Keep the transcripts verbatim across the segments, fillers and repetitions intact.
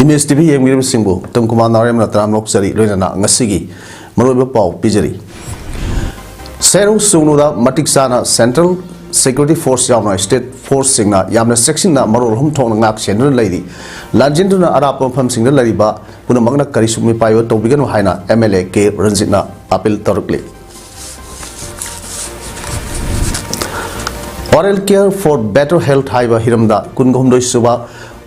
Image T V ꯌꯦꯡꯕꯤꯔꯤꯕꯁꯤꯡꯕꯨ Uttam Kumar ꯅꯥꯎꯔꯦꯝꯅ ꯇꯔꯥꯝꯅ ꯑꯣꯛꯆꯔꯤ꯫ ꯂꯣꯏꯅꯅ ꯉꯁꯤꯒꯤ ꯃꯔꯨꯑꯣꯏꯕ ꯄꯥꯎ ꯄꯤꯖꯔꯤ꯫ ꯁꯦꯔꯧ ꯁꯨꯡꯅꯨꯗ ꯃꯇꯤꯛ ꯆꯥꯅ ꯁꯦꯟꯇ꯭ꯔꯦꯜ ꯁꯦꯀ꯭ꯌꯨꯔꯤꯇꯤ ꯐꯣꯔꯁ ꯌꯥꯎꯅ ꯁ꯭ꯇꯦꯠ ꯐꯣꯔꯁꯁꯤꯡꯅ ꯌꯥꯝꯅ ꯆꯦꯛꯁꯤꯟꯅ ꯃꯔꯣꯜ ꯑꯍꯨꯝ ꯊꯣꯛꯅ ꯉꯥꯛ ꯁꯦꯟꯗꯨꯅ ꯂꯩꯔꯤ꯫ ꯂꯥꯟꯖꯦꯟꯗꯨꯅ ꯑꯔꯥꯞꯄ ꯃꯐꯝꯁꯤꯡꯗ ꯂꯩꯔꯤꯕ ꯄꯨꯝꯅꯃꯛꯅ ꯀꯔꯤꯁꯨ ꯃꯤꯄꯥꯏꯑꯣꯏ ꯇꯧꯕꯤꯒꯅꯨ ꯍꯥꯏꯅ ꯑꯦꯝ ꯑꯦꯜ ꯑꯦ ꯀꯦ ꯔꯟꯖꯤꯠꯅ ꯑꯥꯄꯤꯜ ꯇꯧꯔꯛꯂꯤ꯫ Oral Care for Better Health ꯍꯥꯏꯕ ꯍꯤꯔꯝꯗ ꯀꯨꯟꯍꯨꯝꯗꯣꯏ ꯁꯨꯕ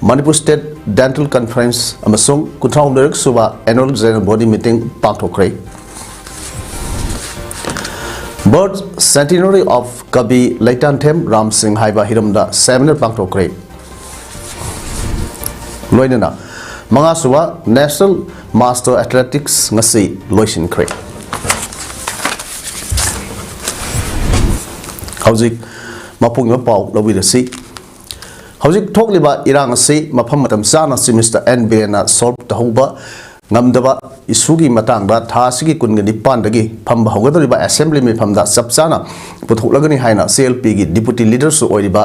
ꯃꯅꯤꯄꯨꯔ ꯁ꯭ꯇꯦꯠ ꯗꯦꯟꯇꯦꯜ ꯀꯟꯐꯔꯦꯟꯁ ꯑꯃꯁꯨꯡ ꯀꯨꯟꯊ꯭ꯔꯥꯍꯨꯝꯗꯣꯏꯔꯛ ꯁꯨꯕ ꯑꯦꯅꯨꯑꯦꯜ ꯖꯦꯅꯔꯦꯜ ꯕꯣꯗꯤ ꯃꯤꯇꯤꯡ ꯄꯥꯡꯊꯣꯛꯈ꯭ꯔꯦ꯫ Birth Centenary of ꯀꯕꯤ ꯂꯩꯇꯥꯟꯊꯦꯝ ꯔꯥꯝ ꯁꯤꯡ ꯍꯥꯏꯕ ꯍꯤꯔꯝꯗ ꯁꯦꯃꯤꯅꯥꯔ ꯄꯥꯡꯊꯣꯛꯈ꯭ꯔꯦ꯫ ꯂꯣꯏꯅꯅ ꯃꯉꯥꯁꯨꯕ ꯅꯦꯁꯅꯦꯜ ꯃꯥꯁꯇꯔ ꯑꯦꯊꯂꯦꯇꯤꯛꯁ ꯉꯁꯤ ꯂꯣꯏꯁꯤꯟꯈ꯭ꯔꯦ꯫ ꯍꯧꯖꯤꯛ ꯃꯄꯨꯡ ꯑꯣꯏꯕ ꯄꯥꯎ ꯂꯧꯕꯤꯔꯁꯤ꯫ ꯍꯧꯖꯤꯛ ꯊꯣꯛꯂꯤꯕ ꯏꯔꯥꯡ ꯑꯁꯤ ꯃꯐꯝ ꯃꯇꯝ ꯆꯥꯅ ꯆꯤꯐ ꯃꯤꯅꯤꯁꯇꯔ ꯑꯦꯟ ꯕꯤꯔꯦꯟꯅ ꯁꯣꯜꯕ ꯇꯧꯍꯧꯕ ꯉꯝꯗꯕ ꯏꯁꯨꯒꯤ ꯃꯇꯥꯡꯗ ꯊꯥ ꯑꯁꯤꯒꯤ ꯀꯨꯟꯒ ꯅꯤꯄꯥꯟꯗꯒꯤ ꯐꯝꯕ ꯍꯧꯒꯗꯧꯔꯤꯕ ꯑꯦꯁꯦꯝꯕ꯭ꯂꯤ ꯃꯤꯐꯝꯗ ꯆꯞ ꯆꯥꯅ ꯄꯨꯊꯣꯛꯂꯒꯅꯤ ꯍꯥꯏꯅ ꯁꯤ ꯑꯦꯜ ꯄꯤꯒꯤ ꯗꯤꯄꯨꯇꯤ ꯂꯤꯗꯔꯁꯨ ꯑꯣꯏꯔꯤꯕ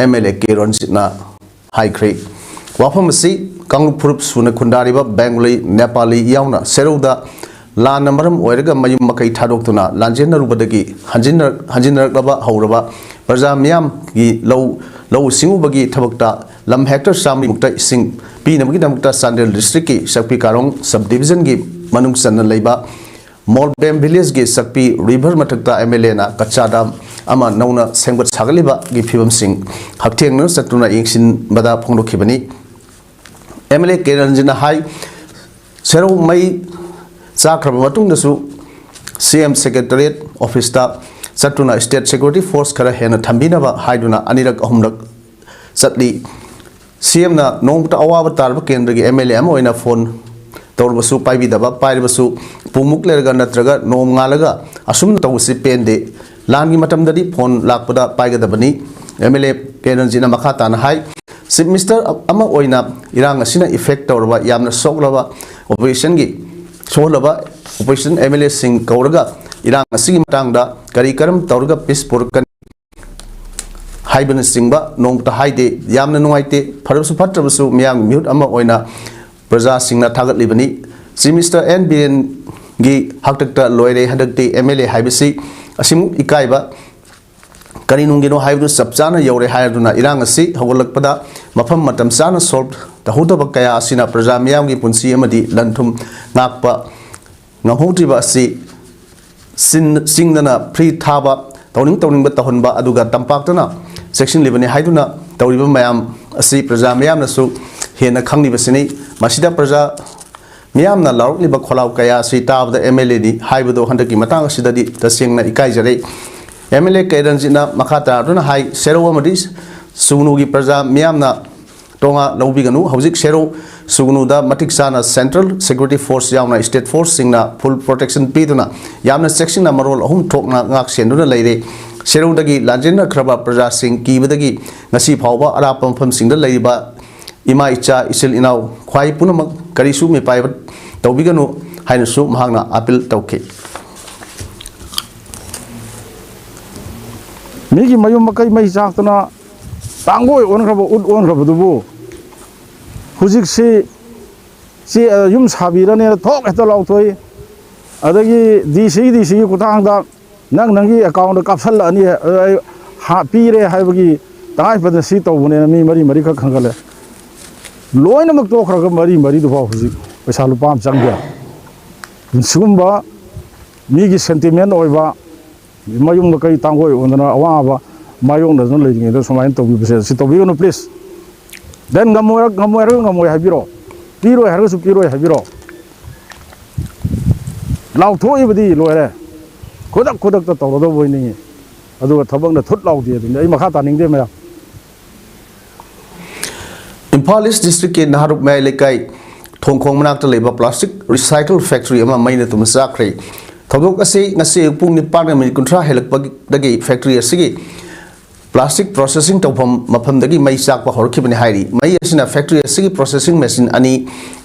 ꯑꯦꯝ ꯑꯦꯜ ꯑꯦ ꯀꯦ ꯔꯟꯖꯤꯠꯅ ꯍꯥꯏꯈ꯭ꯔꯦ꯫ ꯋꯥꯐꯝ ꯑꯁꯤ ꯀꯥꯡꯂꯨꯞ ꯐꯨꯔꯨꯞ ꯁꯨꯅ ꯈꯨꯟꯗꯥꯔꯤꯕ ꯕꯦꯡꯒꯣꯂꯤ, ꯅꯦꯄꯥꯂꯤ ꯌꯥꯎꯅ ꯁꯦꯔꯧꯗ ꯂꯥꯟꯅ ꯃꯔꯝ ꯑꯣꯏꯔꯒ ꯃꯌꯨꯝ ꯃꯀꯩ ꯊꯥꯗꯣꯛꯇꯨꯅ ꯂꯥꯟꯖꯦꯟꯅꯔꯨꯕꯗꯒꯤ ꯍꯟꯖꯤꯟꯅ-, ꯍꯟꯖꯤꯟꯅꯔꯛꯂꯕ ꯍꯧꯔꯕ ꯄ꯭ꯔꯖꯥ ꯃꯤꯌꯥꯝꯒꯤ ꯂꯧ, ꯂꯧꯎ ꯁꯤꯡꯎꯕꯒꯤ ꯊꯕꯛꯇ ꯂꯝ ꯍꯦꯛꯇꯔ ꯆꯥꯝꯃꯔꯤꯃꯨꯛꯇ ꯏꯁꯤꯡ ꯄꯤꯅꯕꯒꯤꯗꯃꯛꯇ ꯆꯥꯟꯗꯦꯜ ꯗꯤꯁꯇ꯭ꯔꯤꯛꯀꯤ ꯁꯛꯄꯤ ꯀꯥꯔꯣꯡ ꯁꯕ ꯗꯤꯕꯤꯖꯟꯒꯤ ꯃꯅꯨꯡ ꯆꯟꯅ ꯂꯩꯕ ꯃꯣꯜꯕꯦꯝ ꯚꯤꯂꯦꯖꯀꯤ ꯁꯛꯄꯤ ꯔꯤꯚꯔ ꯃꯊꯛꯇ ꯑꯦꯝ ꯑꯦꯜ ꯑꯦꯅ ꯀꯆꯥ ꯗꯥꯝ ꯑꯃ ꯅꯧꯅ ꯁꯦꯝꯒꯠ ꯁꯥꯒꯠꯂꯤꯕꯒꯤ ꯐꯤꯕꯝꯁꯤꯡ ꯍꯛꯊꯦꯡꯅꯅ ꯆꯠꯇꯨꯅ ꯌꯦꯡꯁꯤꯟꯕꯗ ꯐꯣꯡꯗꯣꯛꯈꯤꯕꯅꯤ꯫ ꯑꯦꯝ ꯑꯦꯜ ꯑꯦ ꯀꯦ ꯔꯟꯖꯤꯠꯅ ꯍꯥꯏ, ꯁꯦꯔꯧ ꯃꯩ ꯆꯥꯛꯈ꯭ꯔꯕ ꯃꯇꯨꯡꯗꯁꯨ ꯁꯤ ꯑꯦꯝ ꯁꯦꯀ꯭ꯔꯦꯇꯔꯤꯌꯦꯠ ꯑꯣꯐꯤꯁꯇ ꯆꯠꯇꯨꯅ ꯁ꯭ꯇꯦꯠ ꯁꯦꯀ꯭ꯌꯨꯔꯤꯇꯤ ꯐꯣꯔꯁ ꯈꯔ ꯍꯦꯟꯅ ꯊꯝꯕꯤꯅꯕ ꯍꯥꯏꯗꯨꯅ ꯑꯅꯤꯔꯛ ꯑꯍꯨꯝꯂꯛ ꯆꯠꯂꯤ꯫ ꯁꯤ ꯑꯦꯝꯅ ꯅꯣꯡꯃꯇ ꯑꯋꯥꯕ ꯇꯥꯔꯕ ꯀꯦꯟꯗ꯭ꯔꯒꯤ ꯑꯦꯝ ꯑꯦꯜ ꯑꯦ ꯑꯃ ꯑꯣꯏꯅ ꯐꯣꯟ ꯇꯧꯔꯕꯁꯨ ꯄꯥꯏꯕꯤꯗꯕ, ꯄꯥꯏꯔꯕꯁꯨ ꯄꯨꯡꯃꯨꯛ ꯂꯩꯔꯒ ꯅꯠꯇ꯭ꯔꯒ ꯅꯣꯡ ꯉꯥꯜꯂꯒ ꯑꯁꯨꯝꯅ ꯇꯧꯕꯁꯤ ꯄꯦꯟꯗꯦ꯫ ꯂꯥꯟꯒꯤ ꯃꯇꯝꯗꯗꯤ ꯐꯣꯟ ꯂꯥꯛꯄꯗ ꯄꯥꯏꯒꯗꯕꯅꯤ꯫ ꯑꯦꯝ ꯑꯦꯜ ꯑꯦ ꯀꯦ ꯔꯟꯖꯤꯠꯅ ꯃꯈꯥ ꯇꯥꯅ ꯍꯥꯏ, ꯆꯤꯐ ꯃꯤꯅꯤꯁꯇꯔ ꯑꯃ ꯑꯣꯏꯅ ꯏꯔꯥꯡ ꯑꯁꯤꯅ ꯏꯐꯦꯛ ꯇꯧꯔꯕ, ꯌꯥꯝꯅ ꯁꯣꯛꯂꯕ, ꯑꯣꯄꯣꯖꯤꯁꯟꯒꯤ ꯁꯣꯛꯍꯜꯂꯕ ꯑꯣꯄꯣꯖꯤꯁꯟ ꯑꯦꯝ ꯑꯦꯜ ꯑꯦꯁꯤꯡ ꯀꯧꯔꯒ ꯏꯔꯥꯡ ꯑꯁꯤꯒꯤ ꯃꯇꯥꯡꯗ ꯀꯔꯤ ꯀꯔꯝ ꯇꯧꯔꯒ ꯄꯤꯁ ꯄꯨꯔꯛꯀꯅꯤ ꯍꯥꯏꯕꯅꯆꯤꯡꯕ ꯅꯣꯡꯃꯇ ꯍꯥꯏꯗꯦ꯫ ꯌꯥꯝꯅ ꯅꯨꯡꯉꯥꯏꯇꯦ꯫ ꯐꯔꯕꯁꯨ ꯐꯠꯇ꯭ꯔꯕꯁꯨ ꯃꯤꯌꯥꯝꯒꯤ ꯃꯤꯍꯨꯠ ꯑꯃ ꯑꯣꯏꯅ ꯄ꯭ꯔꯖꯥꯁꯤꯡꯅ ꯊꯥꯒꯠꯂꯤꯕꯅꯤ꯫ ꯆꯤꯐ ꯃꯤꯅꯤꯁꯇꯔ ꯑꯦꯟ ꯕꯤꯔꯦꯟꯒꯤ ꯍꯥꯛꯇꯛꯇ ꯂꯣꯏꯔꯦ ꯍꯟꯗꯛꯇꯤ꯫ ꯑꯦꯝ ꯑꯦꯜ ꯑꯦ ꯍꯥꯏꯕꯁꯤ ꯑꯁꯤꯃꯨꯛ ꯏꯀꯥꯏꯕ ꯀꯔꯤ ꯅꯨꯡꯒꯤꯅꯣ ꯍꯥꯏꯕꯗꯨ ꯆꯞ ꯆꯥꯅ ꯌꯧꯔꯦ ꯍꯥꯏꯔꯗꯨꯅ ꯏꯔꯥꯡ ꯑꯁꯤ ꯍꯧꯒꯠꯂꯛꯄꯗ ꯃꯐꯝ ꯃꯇꯝ ꯆꯥꯅ ꯁꯣꯜꯕ ꯇꯧꯍꯧꯗꯕ ꯀꯌꯥ ꯑꯁꯤꯅ ꯄ꯭ꯔꯖꯥ ꯃꯤꯌꯥꯝꯒꯤ ꯄꯨꯟꯁꯤ ꯑꯃꯗꯤ ꯂꯟ ꯊꯨꯝ ꯉꯥꯛꯄ ꯉꯝꯍꯧꯗ꯭ꯔꯤꯕ ꯑꯁꯤ ꯆꯤꯟ-, ꯆꯤꯡꯗꯅ ꯐ꯭ꯔꯤ ꯊꯥꯕ, ꯇꯧꯅꯤꯡ ꯇꯧꯅꯤꯡꯕ ꯇꯧꯍꯟꯕ, ꯑꯗꯨꯒ ꯇꯝꯄꯥꯛꯇꯅ ꯆꯦꯛꯁꯤꯜꯂꯤꯕꯅꯤ ꯍꯥꯏꯗꯨꯅ ꯇꯧꯔꯤꯕ ꯃꯌꯥꯝ ꯑꯁꯤ ꯄ꯭ꯔꯖꯥ ꯃꯤꯌꯥꯝꯅꯁꯨ ꯍꯦꯟꯅ ꯈꯪꯂꯤꯕꯁꯤꯅꯤ꯫ ꯃꯁꯤꯗ ꯄ꯭ꯔꯖꯥ ꯃꯤꯌꯥꯝꯅ ꯂꯥꯎꯔꯛꯂꯤꯕ ꯈꯣꯜꯂꯥꯎ ꯀꯌꯥ ꯑꯁꯤ ꯇꯥꯕꯗ ꯑꯦꯝ ꯑꯦꯜ ꯑꯦꯅꯤ ꯍꯥꯏꯕꯗꯣ ꯍꯟꯗꯛꯀꯤ ꯃꯇꯥꯡ ꯑꯁꯤꯗꯗꯤ ꯇꯁꯦꯡꯅ ꯏꯀꯥꯏꯖꯔꯦ꯫ ꯑꯦꯝ ꯑꯦꯜ ꯑꯦ ꯀꯦ ꯔꯟꯖꯤꯠꯅ ꯃꯈꯥ ꯇꯥꯗꯨꯅ ꯍꯥꯏ, ꯁꯦꯔꯧ ꯑꯃꯗꯤ ꯁꯨꯒꯅꯨꯒꯤ ꯄ꯭ꯔꯖꯥ ꯃꯤꯌꯥꯝꯅ ꯇꯣꯉꯥ ꯂꯧꯕꯤꯒꯅꯨ꯫ ꯍꯧꯖꯤꯛ ꯁꯦꯔꯧ ꯁꯨꯒꯅꯨꯗ ꯃꯇꯤꯛ ꯆꯥꯅ ꯁꯦꯟꯇ꯭ꯔꯦꯜ ꯁꯦꯀ꯭ꯌꯨꯔꯤꯇꯤ ꯐꯣꯔꯁ ꯌꯥꯎꯅ ꯁ꯭ꯇꯦꯠ ꯐꯣꯔꯁꯁꯤꯡꯅ ꯐꯨꯜ ꯄ꯭ꯔꯣꯇꯦꯛꯁꯟ ꯄꯤꯗꯨꯅ ꯌꯥꯝꯅ ꯆꯦꯛꯁꯤꯟꯅ ꯃꯔꯣꯜ ꯑꯍꯨꯝ ꯊꯣꯛꯅ ꯉꯥꯛ ꯁꯦꯟꯗꯨꯅ ꯂꯩꯔꯦ꯫ ꯁꯦꯔꯧꯗꯒꯤ ꯂꯥꯟꯖꯦꯟꯅꯈ꯭ꯔꯕ ꯄ꯭ꯔꯖꯥꯁꯤꯡ ꯀꯤꯕꯗꯒꯤ ꯉꯁꯤ ꯐꯥꯎꯕ ꯑꯔꯥꯞꯄ ꯃꯐꯝꯁꯤꯡꯗ ꯂꯩꯔꯤꯕ ꯏꯃꯥ, ꯏꯆꯥ, ꯏꯆꯤꯜ ꯏꯅꯥꯎ, ꯈ꯭ꯋꯥꯏ ꯄꯨꯝꯅꯃꯛ ꯀꯔꯤꯁꯨ ꯃꯤꯄꯥꯏꯕ ꯇꯧꯕꯤꯒꯅꯨ ꯍꯥꯏꯅꯁꯨ ꯃꯍꯥꯛꯅ ꯑꯥꯄꯤꯜ ꯇꯧꯈꯤ꯫ ꯃꯤꯒꯤ ꯃꯌꯨꯝ ꯃꯀꯩ ꯃꯩ ꯆꯥꯛꯇꯅ ꯇꯥꯡꯒꯣꯏ ꯑꯣꯟꯈ꯭ꯔꯕ, ꯎꯠ ꯑꯣꯟꯈ꯭ꯔꯕꯗꯨꯕꯨ ꯍꯧꯖꯤꯛꯁꯤ ꯆꯦ-, ꯌꯨꯝ ꯁꯥꯕꯤꯔꯅꯦꯅ ꯊꯣꯛ ꯍꯦꯛꯇ ꯂꯥꯎꯊꯣꯛꯏ꯫ ꯑꯗꯒꯤ ꯗꯤ ꯁꯤꯒꯤ, ꯗꯤ ꯁꯤꯒꯤ ꯈꯨꯠꯊꯥꯡꯗ ꯅꯪ ꯅꯪꯒꯤ ꯑꯦꯀꯥꯎꯟꯗ ꯀꯥꯞꯁꯜꯂꯛꯑꯅꯤ, ꯑ, ꯑꯩ ꯍꯥ-, ꯄꯤꯔꯦ ꯍꯥꯏꯕꯒꯤ ꯇꯉꯥꯏ ꯐꯗꯅ ꯁꯤ ꯇꯧꯕꯅꯦꯅ ꯃꯤ ꯃꯔꯤ ꯃꯔꯤꯈꯛ ꯈꯟꯒꯠꯂꯦ꯫ ꯂꯣꯏꯅꯃꯛ ꯇꯣꯛꯈ꯭ꯔꯒ ꯃꯔꯤ ꯃꯔꯤꯗꯨꯐꯥꯎ ꯍꯧꯖꯤꯛ ꯄꯩꯁꯥ ꯂꯨꯄꯥ ꯑꯃ ꯆꯪꯗꯦ꯫ ꯁꯤꯒꯨꯝꯕ ꯃꯤꯒꯤ ꯁꯦꯟꯇꯤꯃꯦꯟ ꯑꯣꯏꯕ, ꯃꯌꯨꯝ ꯃꯀꯩ ꯇꯥꯡꯒꯣꯏ ꯑꯣꯟꯗꯅ ꯑꯋꯥꯕ ꯃꯥꯌꯣꯛꯅꯗꯨꯅ ꯂꯩꯔꯤꯉꯩꯗ ꯁꯨꯃꯥꯏꯅ ꯇꯧꯕꯤꯕꯁꯦ, ꯁꯤ ꯇꯧꯕꯤꯒꯅꯨ please꯫ Then ꯉꯝꯃꯣꯏ-, ꯉꯝꯃꯣꯏ ꯍꯥꯏꯔꯒ ꯉꯝꯃꯣꯏ ꯍꯥꯏꯕꯤꯔꯣ, ꯄꯤꯔꯣꯏ ꯍꯥꯏꯔꯒꯁꯨ ꯄꯤꯔꯣꯏ ꯍꯥꯏꯕꯤꯔꯣ꯫ ꯂꯥꯎꯊꯣꯛꯏꯕꯗꯤ ꯂꯣꯏꯔꯦ꯫ ꯈꯨꯗꯛ ꯈꯨꯗꯛꯇ ꯇꯧꯔꯗꯧꯕ ꯑꯣꯏꯅꯤꯡꯉꯤ꯫ ꯑꯗꯨꯒ ꯊꯕꯛꯅ ꯊꯨꯠ ꯂꯥꯎꯗꯦ ꯑꯗꯨꯅꯤ꯫ ꯑꯩ ꯃꯈꯥ ꯇꯥꯅꯤꯡꯗꯦ ꯃꯌꯥꯝ꯫ ꯏꯝꯐꯥꯜ ꯏꯁ ꯗꯤꯁꯇ꯭ꯔꯤꯛꯀꯤ ꯅꯍꯥꯔꯨꯞ ꯃꯌꯥꯏ ꯂꯩꯀꯥꯏ ꯊꯣꯡꯈꯣꯡ ꯃꯅꯥꯛꯇ ꯂꯩꯕ ꯄ꯭ꯂꯥꯁꯇꯤꯛ ꯔꯤꯁꯥꯏꯀꯜ ꯐꯦꯛꯇꯔꯤ ꯑꯃ ꯃꯩꯅ ꯇꯨꯝꯅ ꯆꯥꯛꯈ꯭ꯔꯦ꯫ ꯊꯧꯗꯣꯛ ꯑꯁꯤ ꯉꯁꯤ ꯑꯌꯨꯛ ꯄꯨꯡ ꯅꯤꯄꯥꯟꯒ ꯃꯤꯅꯤꯠ ꯀꯨꯟꯊ꯭ꯔꯥ ꯍꯦꯜꯂꯛꯄꯗꯒꯤ ꯐꯦꯛꯇꯔꯤ ꯑꯁꯤꯒꯤ ꯄ꯭ꯂꯥꯁꯇꯤꯛ ꯄ꯭ꯔꯣꯁꯦꯁꯤꯡ ꯇꯧꯐꯝ ꯃꯐꯝꯗꯒꯤ ꯃꯩ ꯆꯥꯛꯄ ꯍꯧꯔꯛꯈꯤꯕꯅꯤ ꯍꯥꯏꯔꯤ꯫ ꯃꯩ ꯑꯁꯤꯅ ꯐꯦꯛꯇꯔꯤ ꯑꯁꯤꯒꯤ ꯄ꯭ꯔꯣꯁꯦꯁꯤꯡ ꯃꯦꯁꯤꯟ ꯑꯅꯤ,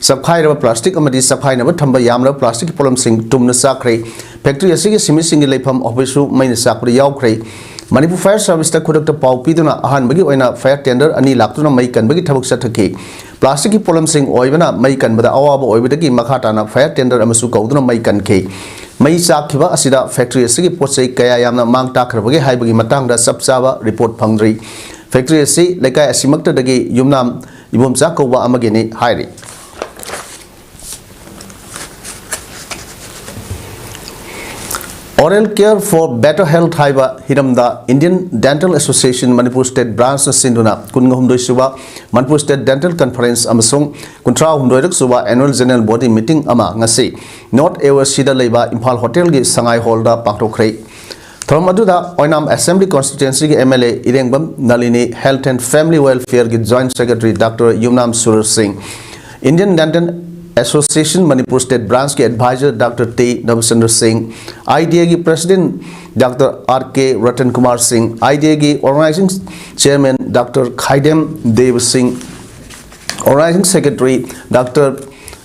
ꯆꯞꯈꯥꯏꯔꯕ ꯄ꯭ꯂꯥꯁꯇꯤꯛ ꯑꯃꯗꯤ ꯆꯞꯈꯥꯏꯅꯕ ꯊꯝꯕ ꯌꯥꯝꯂꯕ ꯄ꯭ꯂꯥꯁꯇꯤꯛꯀꯤ ꯄꯣꯠꯂꯝꯁꯤꯡ ꯇꯨꯝꯅ ꯆꯥꯛꯈ꯭ꯔꯦ꯫ ꯐꯦꯛꯇꯔꯤ ꯑꯁꯤꯒꯤ ꯁꯤꯟꯃꯤꯁꯤꯡꯒꯤ ꯂꯩꯐꯝ ꯑꯣꯐꯤꯁꯁꯨ ꯃꯩꯅ ꯆꯥꯛꯄꯗ ꯌꯥꯎꯈ꯭ꯔꯦ꯫ ꯃꯅꯤꯄꯨꯔ ꯐꯥꯌꯔ ꯁꯥꯔꯚꯤꯁꯇ ꯈꯨꯗꯛꯇ ꯄꯥꯎ ꯄꯤꯗꯨꯅ ꯑꯍꯥꯟꯕꯒꯤ ꯑꯣꯏꯅ ꯐꯥꯌꯔ ꯇꯦꯟꯗꯔ ꯑꯅꯤ ꯂꯥꯛꯇꯨꯅ ꯃꯩ ꯀꯟꯕꯒꯤ ꯊꯕꯛ ꯆꯠꯊꯈꯤ꯫ ꯄ꯭ꯂꯥꯁꯇꯤꯛꯀꯤ ꯄꯣꯠꯂꯝꯁꯤꯡ ꯑꯣꯏꯕꯅ ꯃꯩ ꯀꯟꯕꯗ ꯑꯋꯥꯕ ꯑꯣꯏꯕꯗꯒꯤ ꯃꯈꯥ ꯇꯥꯅ ꯐꯥꯌꯔ ꯇꯦꯟꯗꯔ ꯑꯃꯁꯨ ꯀꯧꯗꯨꯅ ꯃꯩ ꯀꯟꯈꯤ꯫ ꯃꯩ ꯆꯥꯛꯈꯤꯕ ꯑꯁꯤꯗ ꯐꯦꯛꯇꯔꯤ ꯑꯁꯤꯒꯤ ꯄꯣꯠ ꯆꯩ ꯀꯌꯥ ꯌꯥꯝꯅ ꯃꯥꯡ ꯇꯥꯛꯈ꯭ꯔꯕꯒꯦ ꯍꯥꯏꯕꯒꯤ ꯃꯇꯥꯡꯗ ꯆꯞ ꯆꯥꯕ ꯔꯤꯄꯣꯔꯠ ꯐꯪꯗ꯭ꯔꯤ꯫ ꯐꯦꯛꯇꯔꯤ ꯑꯁꯤ ꯂꯩꯀꯥꯏ ꯑꯁꯤꯃꯛꯇꯗꯒꯤ ꯌꯨꯝꯅꯥꯝ ꯏꯕꯣꯝꯆꯥ ꯀꯧꯕ ꯑꯃꯒꯤꯅꯤ ꯍꯥꯏꯔꯤ꯫ Oral Care for Better Health ꯍꯥꯏꯕ ꯍꯤꯔꯝꯗ Indian Dental Association Manipur State Branchꯅ ꯁꯤꯟꯗꯨꯅ ꯀꯨꯟꯍꯨꯝꯗꯣꯏ ꯁꯨꯕ Manipur State Dental Conference ꯑꯃꯁꯨꯡ ꯀꯨꯟꯊ꯭ꯔꯥ ꯍꯨꯝꯗꯣꯏꯔꯛ ꯁꯨꯕ Annual General Body Meeting ꯑꯃ ꯉꯁꯤ North A O Cꯗ ꯂꯩꯕ ꯏꯝꯐꯥꯜ ꯍꯣꯇꯦꯜꯒꯤ ꯁꯉꯥꯏ ꯍꯣꯜꯗ ꯄꯥꯡꯊꯣꯛꯈ꯭ꯔꯦ꯫ ꯊꯧꯔꯝ ꯑꯗꯨꯗ ꯑꯣꯏꯅꯥꯝ Assembly Constituencyꯒꯤ M L A ꯏꯔꯦꯡꯕꯝ Nalini, Health and Family Welfareꯒꯤ Joint Secretary Doctor ꯌꯨꯝꯅꯥꯝ ꯁꯨꯔꯖ ꯁꯤꯡ, Indian Dental Association Manipur State Branchꯀꯤ Advisor Doctor T ꯅꯕꯆꯟꯗ꯭ꯔ ꯁꯤꯡ, IDAꯒꯤ President Doctor R K Ratan Kumar ꯁꯤꯡ, IDAꯒꯤ Organizing Chairman Doctor ꯈꯥꯏꯗꯦꯝ ꯗꯦꯕ ꯁꯤꯡ, Organizing Secretary Doctor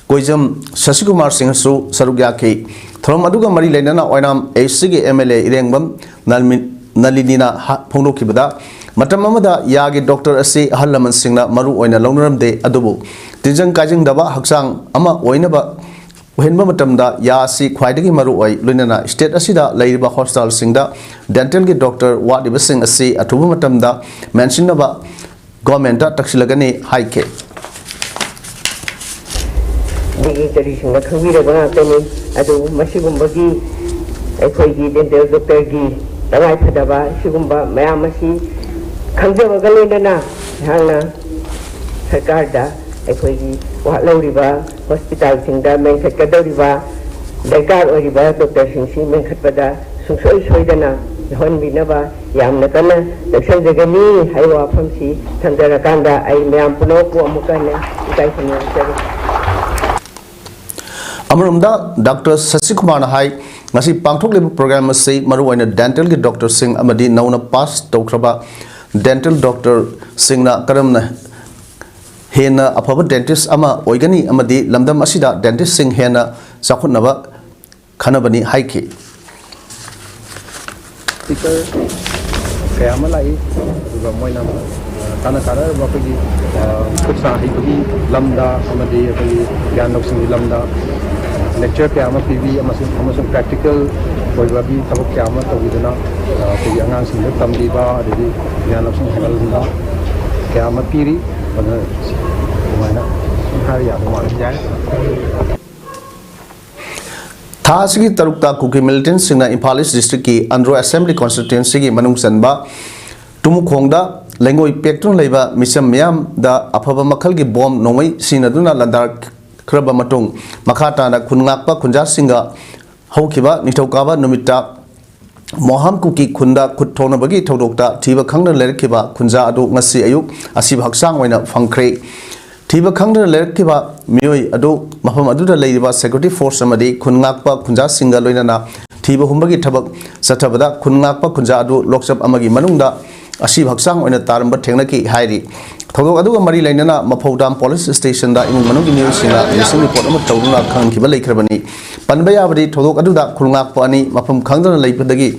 ꯀꯣꯏꯖꯝ ꯁꯁꯤꯀꯨꯃꯥꯔ ꯁꯤꯡꯍꯁꯨ ꯁꯔꯨꯛ ꯌꯥꯈꯤ꯫ ꯊꯧꯔꯝ ꯑꯗꯨꯒ ꯃꯔꯤ ꯂꯩꯅꯅ ꯑꯣꯏꯅꯥꯝ Aꯒꯤ M L A ꯏꯔꯦꯡꯕꯝ ꯅꯜꯃꯤ-, ꯅꯂꯤꯅꯤꯅ ꯍꯥ-, ꯐꯣꯡꯗꯣꯛꯈꯤꯕꯗ, ꯃꯇꯝ ꯑꯃꯗ ꯌꯥꯒꯤ ꯗꯣꯛꯇꯔ ꯑꯁꯤ ꯑꯍꯜ ꯂꯃꯟꯁꯤꯡꯅ ꯃꯔꯨ ꯑꯣꯏꯅ ꯂꯧꯅꯔꯝꯗꯦ, ꯑꯗꯨꯕꯨ ꯇꯤꯟꯖꯪ ꯀꯥꯏꯖꯪꯗꯕ ꯍꯛꯆꯥꯡ ꯑꯃ ꯑꯣꯏꯅꯕ ꯑꯣꯏꯍꯟꯕ ꯃꯇꯝꯗ ꯌꯥ ꯑꯁꯤ ꯈ꯭ꯋꯥꯏꯗꯒꯤ ꯃꯔꯨ ꯑꯣꯏ, ꯂꯣꯏꯅꯅ state ꯑꯁꯤꯗ ꯂꯩꯔꯤꯕ hospitalꯁꯤꯡꯗ dentalꯒꯤ ꯗꯣꯛꯇꯔ ꯋꯥꯠꯂꯤꯕꯁꯤꯡ ꯑꯁꯤ ꯑꯊꯨꯕ ꯃꯇꯝꯗ ꯃꯦꯟꯁꯤꯟꯅꯕ governmentꯇ ꯇꯛꯁꯤꯜꯂꯒꯅꯤ ꯍꯥꯏꯈꯤ꯫ ꯗꯤꯒ꯭ꯅꯤꯇꯔꯤꯁꯤꯡꯅ ꯈꯪꯕꯤꯔꯕ ꯉꯥꯛꯇꯅꯤ꯫ ꯑꯗꯨꯕꯨ ꯃꯁꯤꯒꯨꯝꯕꯒꯤ ꯑꯩꯈꯣꯏꯒꯤ dental doctorꯒꯤ ꯇꯉꯥꯏꯐꯗꯕ ꯁꯤꯒꯨꯝꯕ ꯃꯌꯥꯝ ꯑꯁꯤ ꯈꯪꯖꯕꯒ ꯂꯣꯏꯅꯅ ꯑꯩꯍꯥꯛꯅ ꯁꯔꯀꯥꯔꯗ ꯑꯩꯈꯣꯏꯒꯤ ꯋꯥꯠꯍꯧꯔꯤꯕ hospitalꯁꯤꯡꯗ ꯃꯦꯟꯈꯠꯀꯗꯧꯔꯤꯕ ꯗꯔꯀꯥꯔ ꯑꯣꯏꯔꯤꯕ doctorꯁꯤꯡꯁꯤ ꯃꯦꯟꯈꯠꯄꯗ ꯁꯨꯡꯁꯣꯏ ꯁꯣꯏꯗꯅ ꯌꯥꯎꯍꯟꯕꯤꯅꯕ ꯌꯥꯝꯅ ꯀꯟꯅ ꯆꯦꯛꯁꯤꯟꯖꯒꯅꯤ ꯍꯥꯏꯕ ꯋꯥꯐꯝꯁꯤ ꯊꯝꯖꯔꯀꯥꯟꯗ ꯑꯩ ꯃꯌꯥꯝ ꯄꯨꯝꯅꯃꯛꯄꯨ ꯑꯃꯨꯛꯀ ꯍꯟꯅ ꯏꯀꯥꯏ ꯈꯨꯝꯅꯖꯔꯤ꯫ ꯑꯃꯔꯣꯝꯗ ꯗꯥꯛꯇꯔ ꯁꯁꯤꯀꯨꯃꯥꯔꯅ ꯍꯥꯏ, ꯉꯁꯤ ꯄꯥꯡꯊꯣꯛꯂꯤꯕ ꯄ꯭ꯔꯣꯒ꯭ꯔꯥꯝ ꯑꯁꯤ ꯃꯔꯨꯑꯣꯏꯅ ꯗꯦꯟꯇꯦꯜꯒꯤ ꯗꯣꯛꯇꯔꯁꯤꯡ ꯑꯃꯗꯤ ꯅꯧꯅ ꯄꯥꯁ ꯇꯧꯈ꯭ꯔꯕ ꯗꯦꯟꯇꯦꯜ ꯗꯣꯛꯇꯔꯁꯤꯡꯅ ꯀꯔꯝꯅ ꯍꯦꯟꯅ ꯑꯐꯕ ꯗꯦꯟꯇꯤꯁ ꯑꯃ ꯑꯣꯏꯒꯅꯤ ꯑꯃꯗꯤ ꯂꯝꯗꯝ ꯑꯁꯤꯗ ꯗꯦꯟꯇꯤꯁꯁꯤꯡ ꯍꯦꯟꯅ ꯆꯥꯎꯈꯠꯅꯕ ꯈꯟꯅꯕꯅꯤ ꯍꯥꯏꯈꯤ꯫ ꯁ꯭ꯄꯤꯀꯔ ꯀꯌꯥ ꯑꯃ ꯂꯥꯛꯏ, ꯑꯗꯨꯒ ꯃꯣꯏꯅ, ꯑ, ꯀꯥꯟꯅ ꯀꯥꯟꯅꯔꯕ ꯑꯩꯈꯣꯏꯒꯤ, ꯑ, ꯈꯨꯠ ꯁꯥ ꯍꯩꯕꯒꯤ ꯂꯝꯗ ꯑꯃꯗꯤ ꯑꯩꯈꯣꯏꯒꯤ ꯒ꯭ꯌꯥꯟ ꯂꯧꯁꯤꯡꯒꯤ ꯂꯝꯗ, ꯂꯦꯛꯆꯔ ꯀꯌꯥ ꯑꯃ ꯄꯤꯕꯤ ꯑꯃꯁꯨꯡ, ꯑꯃꯁꯨꯡ ꯄ꯭ꯔꯦꯛꯇꯤꯀꯦꯜ ꯑꯣꯏꯕꯒꯤ ꯊꯕꯛ ꯀꯌꯥ ꯑꯃ ꯇꯧꯕꯤꯗꯨꯅ, ꯑ, ꯑꯩꯈꯣꯏꯒꯤ ꯑꯉꯥꯡꯁꯤꯡꯗ ꯇꯝꯕꯤꯕ ꯑꯗꯒꯤ ꯒ꯭ꯌꯥꯟ ꯂꯧꯁꯤꯡ ꯍꯦꯟꯒꯠꯍꯟꯕ ꯀꯌꯥ ꯑꯃ ꯄꯤꯔꯤ꯫ ꯑꯗꯨꯅ ꯑꯗꯨꯃꯥꯏꯅ ꯁꯨꯝ ꯍꯥꯏꯕ ꯌꯥꯗꯧ ꯃꯥꯜꯂꯤ꯫ ꯌꯥꯏ꯫ ꯊꯥ ꯑꯁꯤꯒꯤ ꯇꯔꯨꯛꯇ ꯀꯨꯀꯤ ꯃꯤꯂꯤꯇꯦꯟꯠꯁꯤꯡꯅ ꯏꯝꯐꯥꯜ ꯏꯁ꯭ꯠ ꯗꯤꯁꯇ꯭ꯔꯤꯛꯀꯤ ꯑꯟꯗ꯭ꯔꯣ ꯑꯦꯁꯦꯝꯕ꯭ꯂꯤ ꯀꯣꯟꯁꯇꯤꯇ꯭ꯋꯦꯟꯁꯤꯒꯤ ꯃꯅꯨꯡ ꯆꯟꯕ ꯇꯨꯃꯨꯈꯣꯡꯗ ꯂꯩꯉꯣꯏ ꯄꯦꯛꯇꯨꯅ ꯂꯩꯕ ꯃꯤꯆꯝ ꯃꯤꯌꯥꯝꯗ ꯑꯐꯕ ꯃꯈꯜꯒꯤ ꯕꯣꯝ ꯅꯣꯡꯃꯩ ꯁꯤꯖꯤꯟꯅꯗꯨꯅ ꯂꯥꯟꯗꯥꯔꯛꯈ꯭ꯔꯕ ꯃꯇꯨꯡ, ꯃꯈꯥ ꯇꯥꯅ ꯈꯨꯟ ꯉꯥꯛꯄ ꯈꯨꯟꯖꯥꯁꯤꯡꯒ ꯍꯧꯈꯤꯕ ꯅꯤꯡꯊꯧꯀꯥꯕ ꯅꯨꯃꯤꯠꯇ ꯃꯣꯍꯥꯝ ꯀꯨꯀꯤ ꯈꯨꯟꯗ ꯈꯨꯠ ꯊꯣꯡꯅꯕꯒꯤ ꯊꯧꯗꯣꯛꯇ ꯊꯤꯕ ꯈꯪꯗꯅ ꯂꯩꯔꯛꯈꯤꯕ ꯈꯨꯟꯖꯥ ꯑꯗꯨ ꯉꯁꯤ ꯑꯌꯨꯛ ꯑꯁꯤꯕ ꯍꯛꯆꯥꯡ ꯑꯣꯏꯅ ꯐꯪꯈ꯭ꯔꯦ꯫ ꯊꯤꯕ ꯈꯪꯗꯅ ꯂꯩꯔꯛꯈꯤꯕ ꯃꯤꯑꯣꯏ ꯑꯗꯨ ꯃꯐꯝ ꯑꯗꯨꯗ ꯂꯩꯔꯤꯕ ꯁꯦꯀ꯭ꯌꯨꯔꯤꯇꯤ ꯐꯣꯔꯁ ꯑꯃꯗꯤ ꯈꯨꯟ ꯉꯥꯛꯄ ꯈꯨꯟꯖꯥꯁꯤꯡꯒ ꯂꯣꯏꯅꯅ ꯊꯤꯕ ꯍꯨꯝꯕꯒꯤ ꯊꯕꯛ ꯆꯠꯊꯕꯗ ꯈꯨꯟ ꯉꯥꯛꯄ ꯈꯨꯟꯖꯥ ꯑꯗꯨ ꯂꯣꯛꯆꯞ ꯑꯃꯒꯤ ꯃꯅꯨꯡꯗ ꯑꯁꯤꯕ ꯍꯛꯆꯥꯡ ꯑꯣꯏꯅ ꯇꯥꯔꯝꯕ ꯊꯦꯡꯅꯈꯤ ꯍꯥꯏꯔꯤ꯫ ꯊꯧꯗꯣꯛ ꯑꯗꯨꯒ ꯃꯔꯤ ꯂꯩꯅꯅ ꯃꯐꯧꯗꯥꯝ ꯄꯨꯂꯤꯁ ꯁ꯭ꯇꯦꯁꯟꯗ ꯏꯃꯨꯡ ꯃꯅꯨꯡꯒꯤ ꯃꯤꯑꯣꯏꯁꯤꯡꯅ ꯃꯤꯁꯤꯡ ꯔꯤꯄꯣꯔꯠ ꯑꯃ ꯇꯧꯗꯨꯅ ꯈꯪꯍꯟꯈꯤꯕ ꯂꯩꯈ꯭ꯔꯕꯅꯤ꯫ ꯄꯟꯕ ꯌꯥꯕꯗꯤ ꯊꯧꯗꯣꯛ ꯑꯗꯨꯗ ꯈꯨꯟ ꯉꯥꯛꯄ ꯑꯅꯤ ꯃꯐꯝ ꯈꯪꯗꯅ ꯂꯩꯕꯗꯒꯤ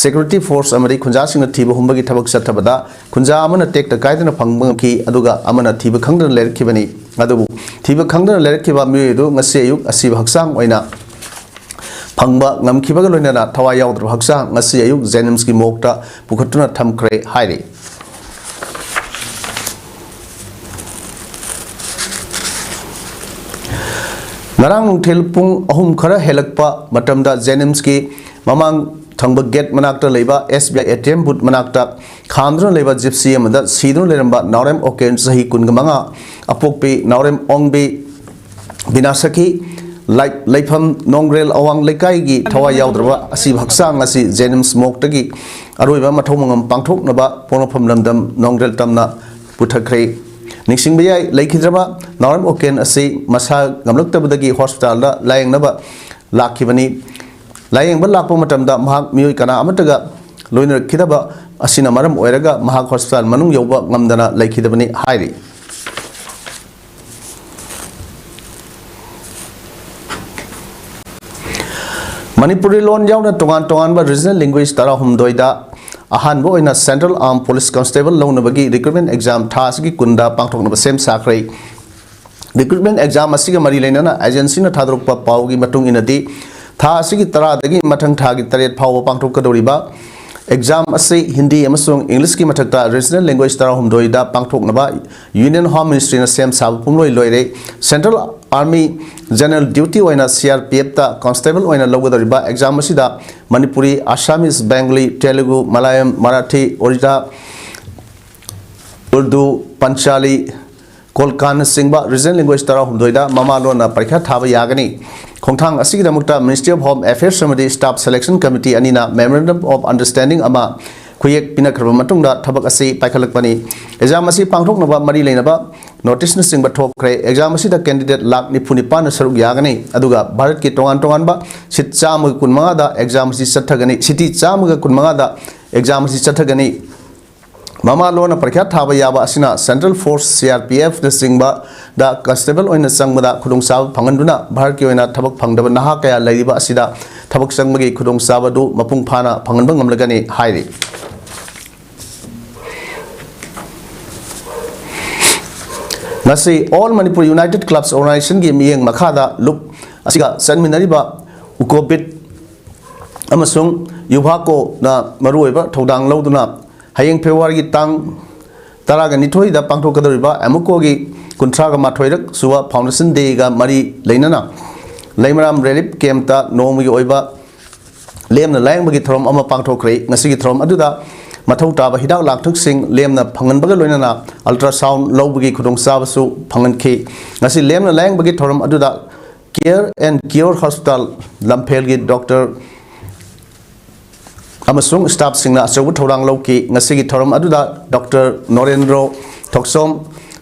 ꯁꯦꯀ꯭ꯌꯨꯔꯤꯇꯤ ꯐꯣꯔꯁ ꯑꯃꯗꯤ ꯈꯨꯟꯖꯥꯁꯤꯡꯅ ꯊꯤꯕ ꯍꯨꯝꯕꯒꯤ ꯊꯕꯛ ꯆꯠꯊꯕꯗ ꯈꯨꯟꯖꯥ ꯑꯃꯅ ꯇꯦꯛꯇ ꯀꯥꯏꯗꯅ ꯐꯪꯕ ꯉꯝꯈꯤ, ꯑꯗꯨꯒ ꯑꯃꯅ ꯊꯤꯕ ꯈꯪꯗꯅ ꯂꯩꯔꯛꯈꯤꯕꯅꯤ꯫ ꯑꯗꯨꯕꯨ ꯊꯤꯕ ꯈꯪꯗꯅ ꯂꯩꯔꯛꯈꯤꯕ ꯃꯤꯑꯣꯏ ꯑꯗꯨ ꯉꯁꯤ ꯑꯌꯨꯛ ꯑꯁꯤꯕ ꯍꯛꯆꯥꯡ ꯑꯣꯏꯅ ꯐꯪꯕ ꯉꯝꯈꯤꯕꯒ ꯂꯣꯏꯅꯅ ꯊꯋꯥꯏ ꯌꯥꯎꯗ꯭ꯔꯕ ꯍꯛꯆꯥꯡ ꯉꯁꯤ ꯑꯌꯨꯛ ꯖꯦꯅꯤꯝꯁꯀꯤ ꯃꯣꯔꯒꯇ ꯄꯨꯈꯠꯇꯨꯅ ꯊꯝꯈ꯭ꯔꯦ ꯍꯥꯏꯔꯤ꯫ ꯉꯔꯥꯡ ꯅꯨꯡꯊꯤꯜ ꯄꯨꯡ ꯑꯍꯨꯝ ꯈꯔ ꯍꯦꯜꯂꯛꯄ ꯃꯇꯝꯗ ꯖꯦꯅꯤꯝꯁꯀꯤ ꯃꯃꯥꯡ ꯊꯪꯕ ꯒꯦꯠ ꯃꯅꯥꯛꯇ ꯂꯩꯕ S B I A T M booth ꯃꯅꯥꯛꯇ ꯈꯥꯝꯗꯨꯅ ꯂꯩꯕ ꯖꯤꯞꯁꯤ ꯑꯃꯗ ꯁꯤꯗꯨꯅ ꯂꯩꯔꯝꯕ ꯅꯥꯎꯔꯦꯝ ꯑꯣꯀꯦꯟ, ꯆꯍꯤ ꯀꯨꯟꯒ ꯃꯉꯥ, ꯑꯄꯣꯛꯄꯤ ꯅꯥꯎꯔꯦꯝ ꯑꯣꯡꯕꯤ ꯕꯤꯅꯥꯁꯀꯤ ꯂꯥꯏ-, ꯂꯩꯐꯝ ꯅꯣꯡꯒ꯭ꯔꯦꯜ ꯑꯋꯥꯡ ꯂꯩꯀꯥꯏꯒꯤ ꯊꯋꯥꯏ ꯌꯥꯎꯗ꯭ꯔꯕ ꯑꯁꯤꯕ ꯍꯛꯆꯥꯡ ꯑꯁꯤ ꯖꯦꯅꯤꯝꯁ ꯃꯣꯔꯒꯇꯒꯤ ꯑꯔꯣꯏꯕ ꯃꯊꯧ ꯃꯉꯝ ꯄꯥꯡꯊꯣꯛꯅꯕ ꯄꯣꯛꯅꯐꯝ ꯂꯝꯗꯝ ꯅꯣꯡꯒ꯭ꯔꯦꯜ ꯇꯝꯅ ꯄꯨꯊꯈ꯭ꯔꯦ꯫ ꯅꯤꯡꯁꯤꯡꯕ ꯌꯥꯏ, ꯂꯩꯈꯤꯗ꯭ꯔꯕ ꯅꯥꯎꯔꯦꯝ ꯑꯣꯀꯦꯟ ꯑꯁꯤ ꯃꯁꯥ ꯉꯝꯂꯛꯇꯕꯗꯒꯤ ꯍꯣꯁꯄꯤꯇꯥꯜꯗ ꯂꯥꯌꯦꯡꯅꯕ ꯂꯥꯛꯈꯤꯕꯅꯤ꯫ ꯂꯥꯌꯦꯡꯕ ꯂꯥꯛꯄ ꯃꯇꯝꯗ ꯃꯍꯥꯛ ꯃꯤꯑꯣꯏ ꯀꯅꯥ ꯑꯃꯠꯇꯒ ꯂꯣꯏꯅꯔꯛꯈꯤꯗꯕ ꯑꯁꯤꯅ ꯃꯔꯝ ꯑꯣꯏꯔꯒ ꯃꯍꯥꯛ ꯍꯣꯁꯄꯤꯇꯥꯜ ꯃꯅꯨꯡ ꯌꯧꯕ ꯉꯝꯗꯅ ꯂꯩꯈꯤꯗꯕꯅꯤ ꯍꯥꯏꯔꯤ꯫ ꯃꯅꯤꯄꯨꯔꯤ ꯂꯣꯟ ꯌꯥꯎꯅ ꯇꯣꯉꯥꯟ ꯇꯣꯉꯥꯟꯕ regional language ꯇꯔꯥꯍꯨꯝꯗꯣꯏꯗ ꯑꯍꯥꯟꯕ ꯑꯣꯏꯅ Central Armed Police Constable ꯂꯧꯅꯕꯒꯤ recruitment exam ꯊꯥ ꯑꯁꯤꯒꯤ ꯀꯨꯟꯗ ꯄꯥꯡꯊꯣꯛꯅꯕ ꯁꯦꯝ ꯁꯥꯈ꯭ꯔꯦ꯫ Recruitment exam ꯑꯁꯤꯒ ꯃꯔꯤ ꯂꯩꯅꯅ agencyꯅ ꯊꯥꯗꯣꯔꯛꯄ ꯄꯥꯎꯒꯤ ꯃꯇꯨꯡ ꯏꯟꯅꯗꯤ, ꯊꯥ ꯑꯁꯤꯒꯤ ꯇꯔꯥꯗꯒꯤ ꯃꯊꯪ ꯊꯥꯒꯤ ꯇꯔꯦꯠ ꯐꯥꯎꯕ ꯄꯥꯡꯊꯣꯛꯀꯗꯧꯔꯤꯕ exam ꯑꯁꯤ ꯍꯤꯟꯗꯤ ꯑꯃꯁꯨꯡ Englishꯀꯤ ꯃꯊꯛꯇ regional language ꯇꯔꯥꯍꯨꯝꯗꯣꯏꯗ ꯄꯥꯡꯊꯣꯛꯅꯕ Union Home Ministryꯅ ꯁꯦꯝ ꯁꯥꯕ ꯄꯨꯝꯂꯣꯏ ꯂꯣꯏꯔꯦ꯫ Central Army General Duty ꯑꯣꯏꯅ CRPFꯇ constable ꯑꯣꯏꯅ ꯂꯧꯒꯗꯧꯔꯤꯕ exam ꯑꯁꯤꯗ Manipuri, Assamese, Bengali, Telugu, Malayalam, Marathi, Odisha, Urdu, Panchali, Kolkanꯅꯆꯤꯡꯕ regional language ꯇꯔꯥꯍꯨꯝꯗꯣꯏꯗ ꯃꯃꯥ ꯂꯣꯟꯅ ꯄꯔꯤꯈ꯭ꯌꯥ ꯊꯥꯕ ꯌꯥꯒꯅꯤ꯫ ꯈꯣꯡꯊꯥꯡ ꯑꯁꯤꯒꯤꯗꯃꯛꯇ Ministry of Home Affairs ꯑꯃꯗꯤ Staff Selection Committee ꯑꯅꯤꯅ Memorandum of Understanding ꯑꯃ ꯈꯨꯌꯦꯛ ꯄꯤꯅꯈ꯭ꯔꯕ ꯃꯇꯨꯡꯗ ꯊꯕꯛ ꯑꯁꯤ ꯄꯥꯏꯈꯠꯂꯛꯄꯅꯤ꯫ Exam ꯑꯁꯤ ꯄꯥꯡꯊꯣꯛꯅꯕ ꯃꯔꯤ ꯂꯩꯅꯕ noticeꯅꯆꯤꯡꯕ ꯊꯣꯛꯈ꯭ꯔꯦ꯫ Exam ꯑꯁꯤꯗ candidate ꯂꯥꯈ ꯅꯤꯐꯨ ꯅꯤꯄꯥꯟꯅ ꯁꯔꯨꯛ ꯌꯥꯒꯅꯤ꯫ ꯑꯗꯨꯒ ꯚꯥꯔꯠꯀꯤ ꯇꯣꯉꯥꯟ ꯇꯣꯉꯥꯟꯕ seat ꯆꯥꯝꯃꯒ ꯀꯨꯟꯃꯉꯥꯗ exam ꯑꯁꯤ ꯆꯠꯊꯒꯅꯤ꯫ City ꯆꯥꯝꯃꯒ ꯀꯨꯟꯃꯉꯥꯗ exam ꯑꯁꯤ ꯆꯠꯊꯒꯅꯤ꯫ ꯃꯃꯥ ꯂꯣꯟꯅ ꯄꯔꯤꯈ꯭ꯌꯥ ꯊꯥꯕ ꯌꯥꯕ ꯑꯁꯤꯅ Central Force, CRPFꯅꯆꯤꯡꯕꯗ constable ꯑꯣꯏꯅ ꯆꯪꯕꯗ ꯈꯨꯗꯣꯡꯆꯥꯕ ꯐꯪꯍꯟꯗꯨꯅ ꯚꯥꯔꯠꯀꯤ ꯑꯣꯏꯅ ꯊꯕꯛ ꯐꯪꯗꯕ ꯅꯍꯥ ꯀꯌꯥ ꯂꯩꯔꯤꯕ ꯑꯁꯤꯗ ꯊꯕꯛ ꯆꯪꯕꯒꯤ ꯈꯨꯗꯣꯡꯆꯥꯕ ꯑꯗꯨ ꯃꯄꯨꯡ ꯐꯥꯅ ꯐꯪꯍꯟꯕ ꯉꯝꯂꯒꯅꯤ ꯍꯥꯏꯔꯤ꯫ ꯉꯁꯤ All Manipur United Clubs Organizationꯒꯤ ꯃꯤꯠꯌꯦꯡ ꯃꯈꯥꯗ ꯂꯨꯞ ꯑꯁꯤꯒ ꯆꯠꯃꯤꯟꯅꯔꯤꯕ ꯎꯀꯣꯕꯤꯠ ꯑꯃꯁꯨꯡ ꯌꯨꯚꯥꯀꯣꯅ ꯃꯔꯨꯑꯣꯏꯕ ꯊꯧꯗꯥꯡ ꯂꯧꯗꯨꯅ ꯍꯌꯦꯡ ꯐꯦꯕ꯭ꯔꯨꯋꯥꯔꯤꯒꯤ ꯇꯥꯡ ꯇꯔꯥꯒ ꯅꯤꯊꯣꯏꯗ ꯄꯥꯡꯊꯣꯛꯀꯗꯧꯔꯤꯕ ꯑꯦꯃꯨꯀꯣꯒꯤ ꯀꯨꯟꯊ꯭ꯔꯥꯒ ꯃꯥꯊꯣꯏꯔꯛ ꯁꯨꯕ foundation dayꯒ ꯃꯔꯤ ꯂꯩꯅꯅ ꯂꯩꯃꯔꯥꯝ relief campꯇ ꯅꯣꯡꯃꯒꯤ ꯑꯣꯏꯕ ꯂꯦꯝꯅ ꯂꯥꯌꯦꯡꯕꯒꯤ ꯊꯧꯔꯝ ꯑꯃ ꯄꯥꯡꯊꯣꯛꯈ꯭ꯔꯦ꯫ ꯉꯁꯤꯒꯤ ꯊꯧꯔꯝ ꯑꯗꯨꯗ ꯃꯊꯧ ꯇꯥꯕ ꯍꯤꯗꯥꯛ ꯂꯥꯡꯊꯛꯁꯤꯡ ꯂꯦꯝꯅ ꯐꯪꯍꯟꯕꯒ ꯂꯣꯏꯅꯅ ultrasound ꯂꯧꯕꯒꯤ ꯈꯨꯗꯣꯡꯆꯥꯕꯁꯨ ꯐꯪꯍꯟꯈꯤ꯫ ꯉꯁꯤ ꯂꯦꯝꯅ ꯂꯥꯌꯦꯡꯕꯒꯤ ꯊꯧꯔꯝ ꯑꯗꯨꯗ Care and Cure Hospital ꯂꯝꯐꯦꯜꯒꯤ ꯗꯣꯛꯇꯔ ꯑꯃꯁꯨꯡ ꯁ꯭ꯇꯥꯐꯁꯤꯡꯅ ꯑꯆꯧꯕ ꯊꯧꯗꯥꯡ ꯂꯧꯈꯤ꯫ ꯉꯁꯤꯒꯤ ꯊꯧꯔꯝ ꯑꯗꯨꯗ doctor Norendro Thokchom,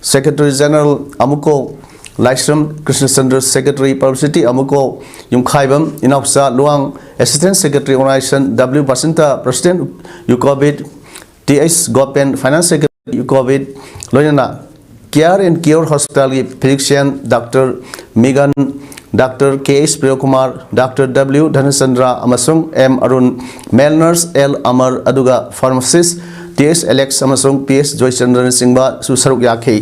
secretary general ꯑꯃꯨꯀꯣ ꯂꯥꯏꯁ꯭ꯔꯝ ꯀ꯭ꯔꯤꯁꯅꯆꯟꯗ꯭ꯔ, ꯁꯦꯀ꯭ꯔꯦꯇꯔꯤ ꯄꯕ꯭ꯂꯤꯁꯤꯇꯤ ꯑꯃꯨꯀꯣ Yumkhaibam Inaocha Luwang, assistant secretary organisation W Basanta, president ꯌꯨꯀꯣꯕꯤꯠ T H Gopen, finance secretary Kovid, ꯂꯣꯏꯅꯅ Care and Cure ꯍꯣꯁꯄꯤꯇꯥꯜꯒꯤ ꯐꯤꯖꯤꯁꯤꯌꯟ ꯗꯥꯛꯇꯔ ꯃꯤꯒꯟ, doctor K H Priyokumar, doctor W Dhanachandra ꯑꯃꯁꯨꯡ M Arun, male nurse L Amar, ꯑꯗꯨꯒ ꯐꯥꯔꯃꯥꯁꯤꯁ ꯇꯤ ꯑꯩꯆ ꯑꯦꯂꯦꯛꯁ ꯑꯃꯁꯨꯡ P S ꯖꯣꯏꯆꯟꯗ꯭ꯔꯅꯆꯤꯡꯕꯁꯨ ꯁꯔꯨꯛ ꯌꯥꯈꯤ꯫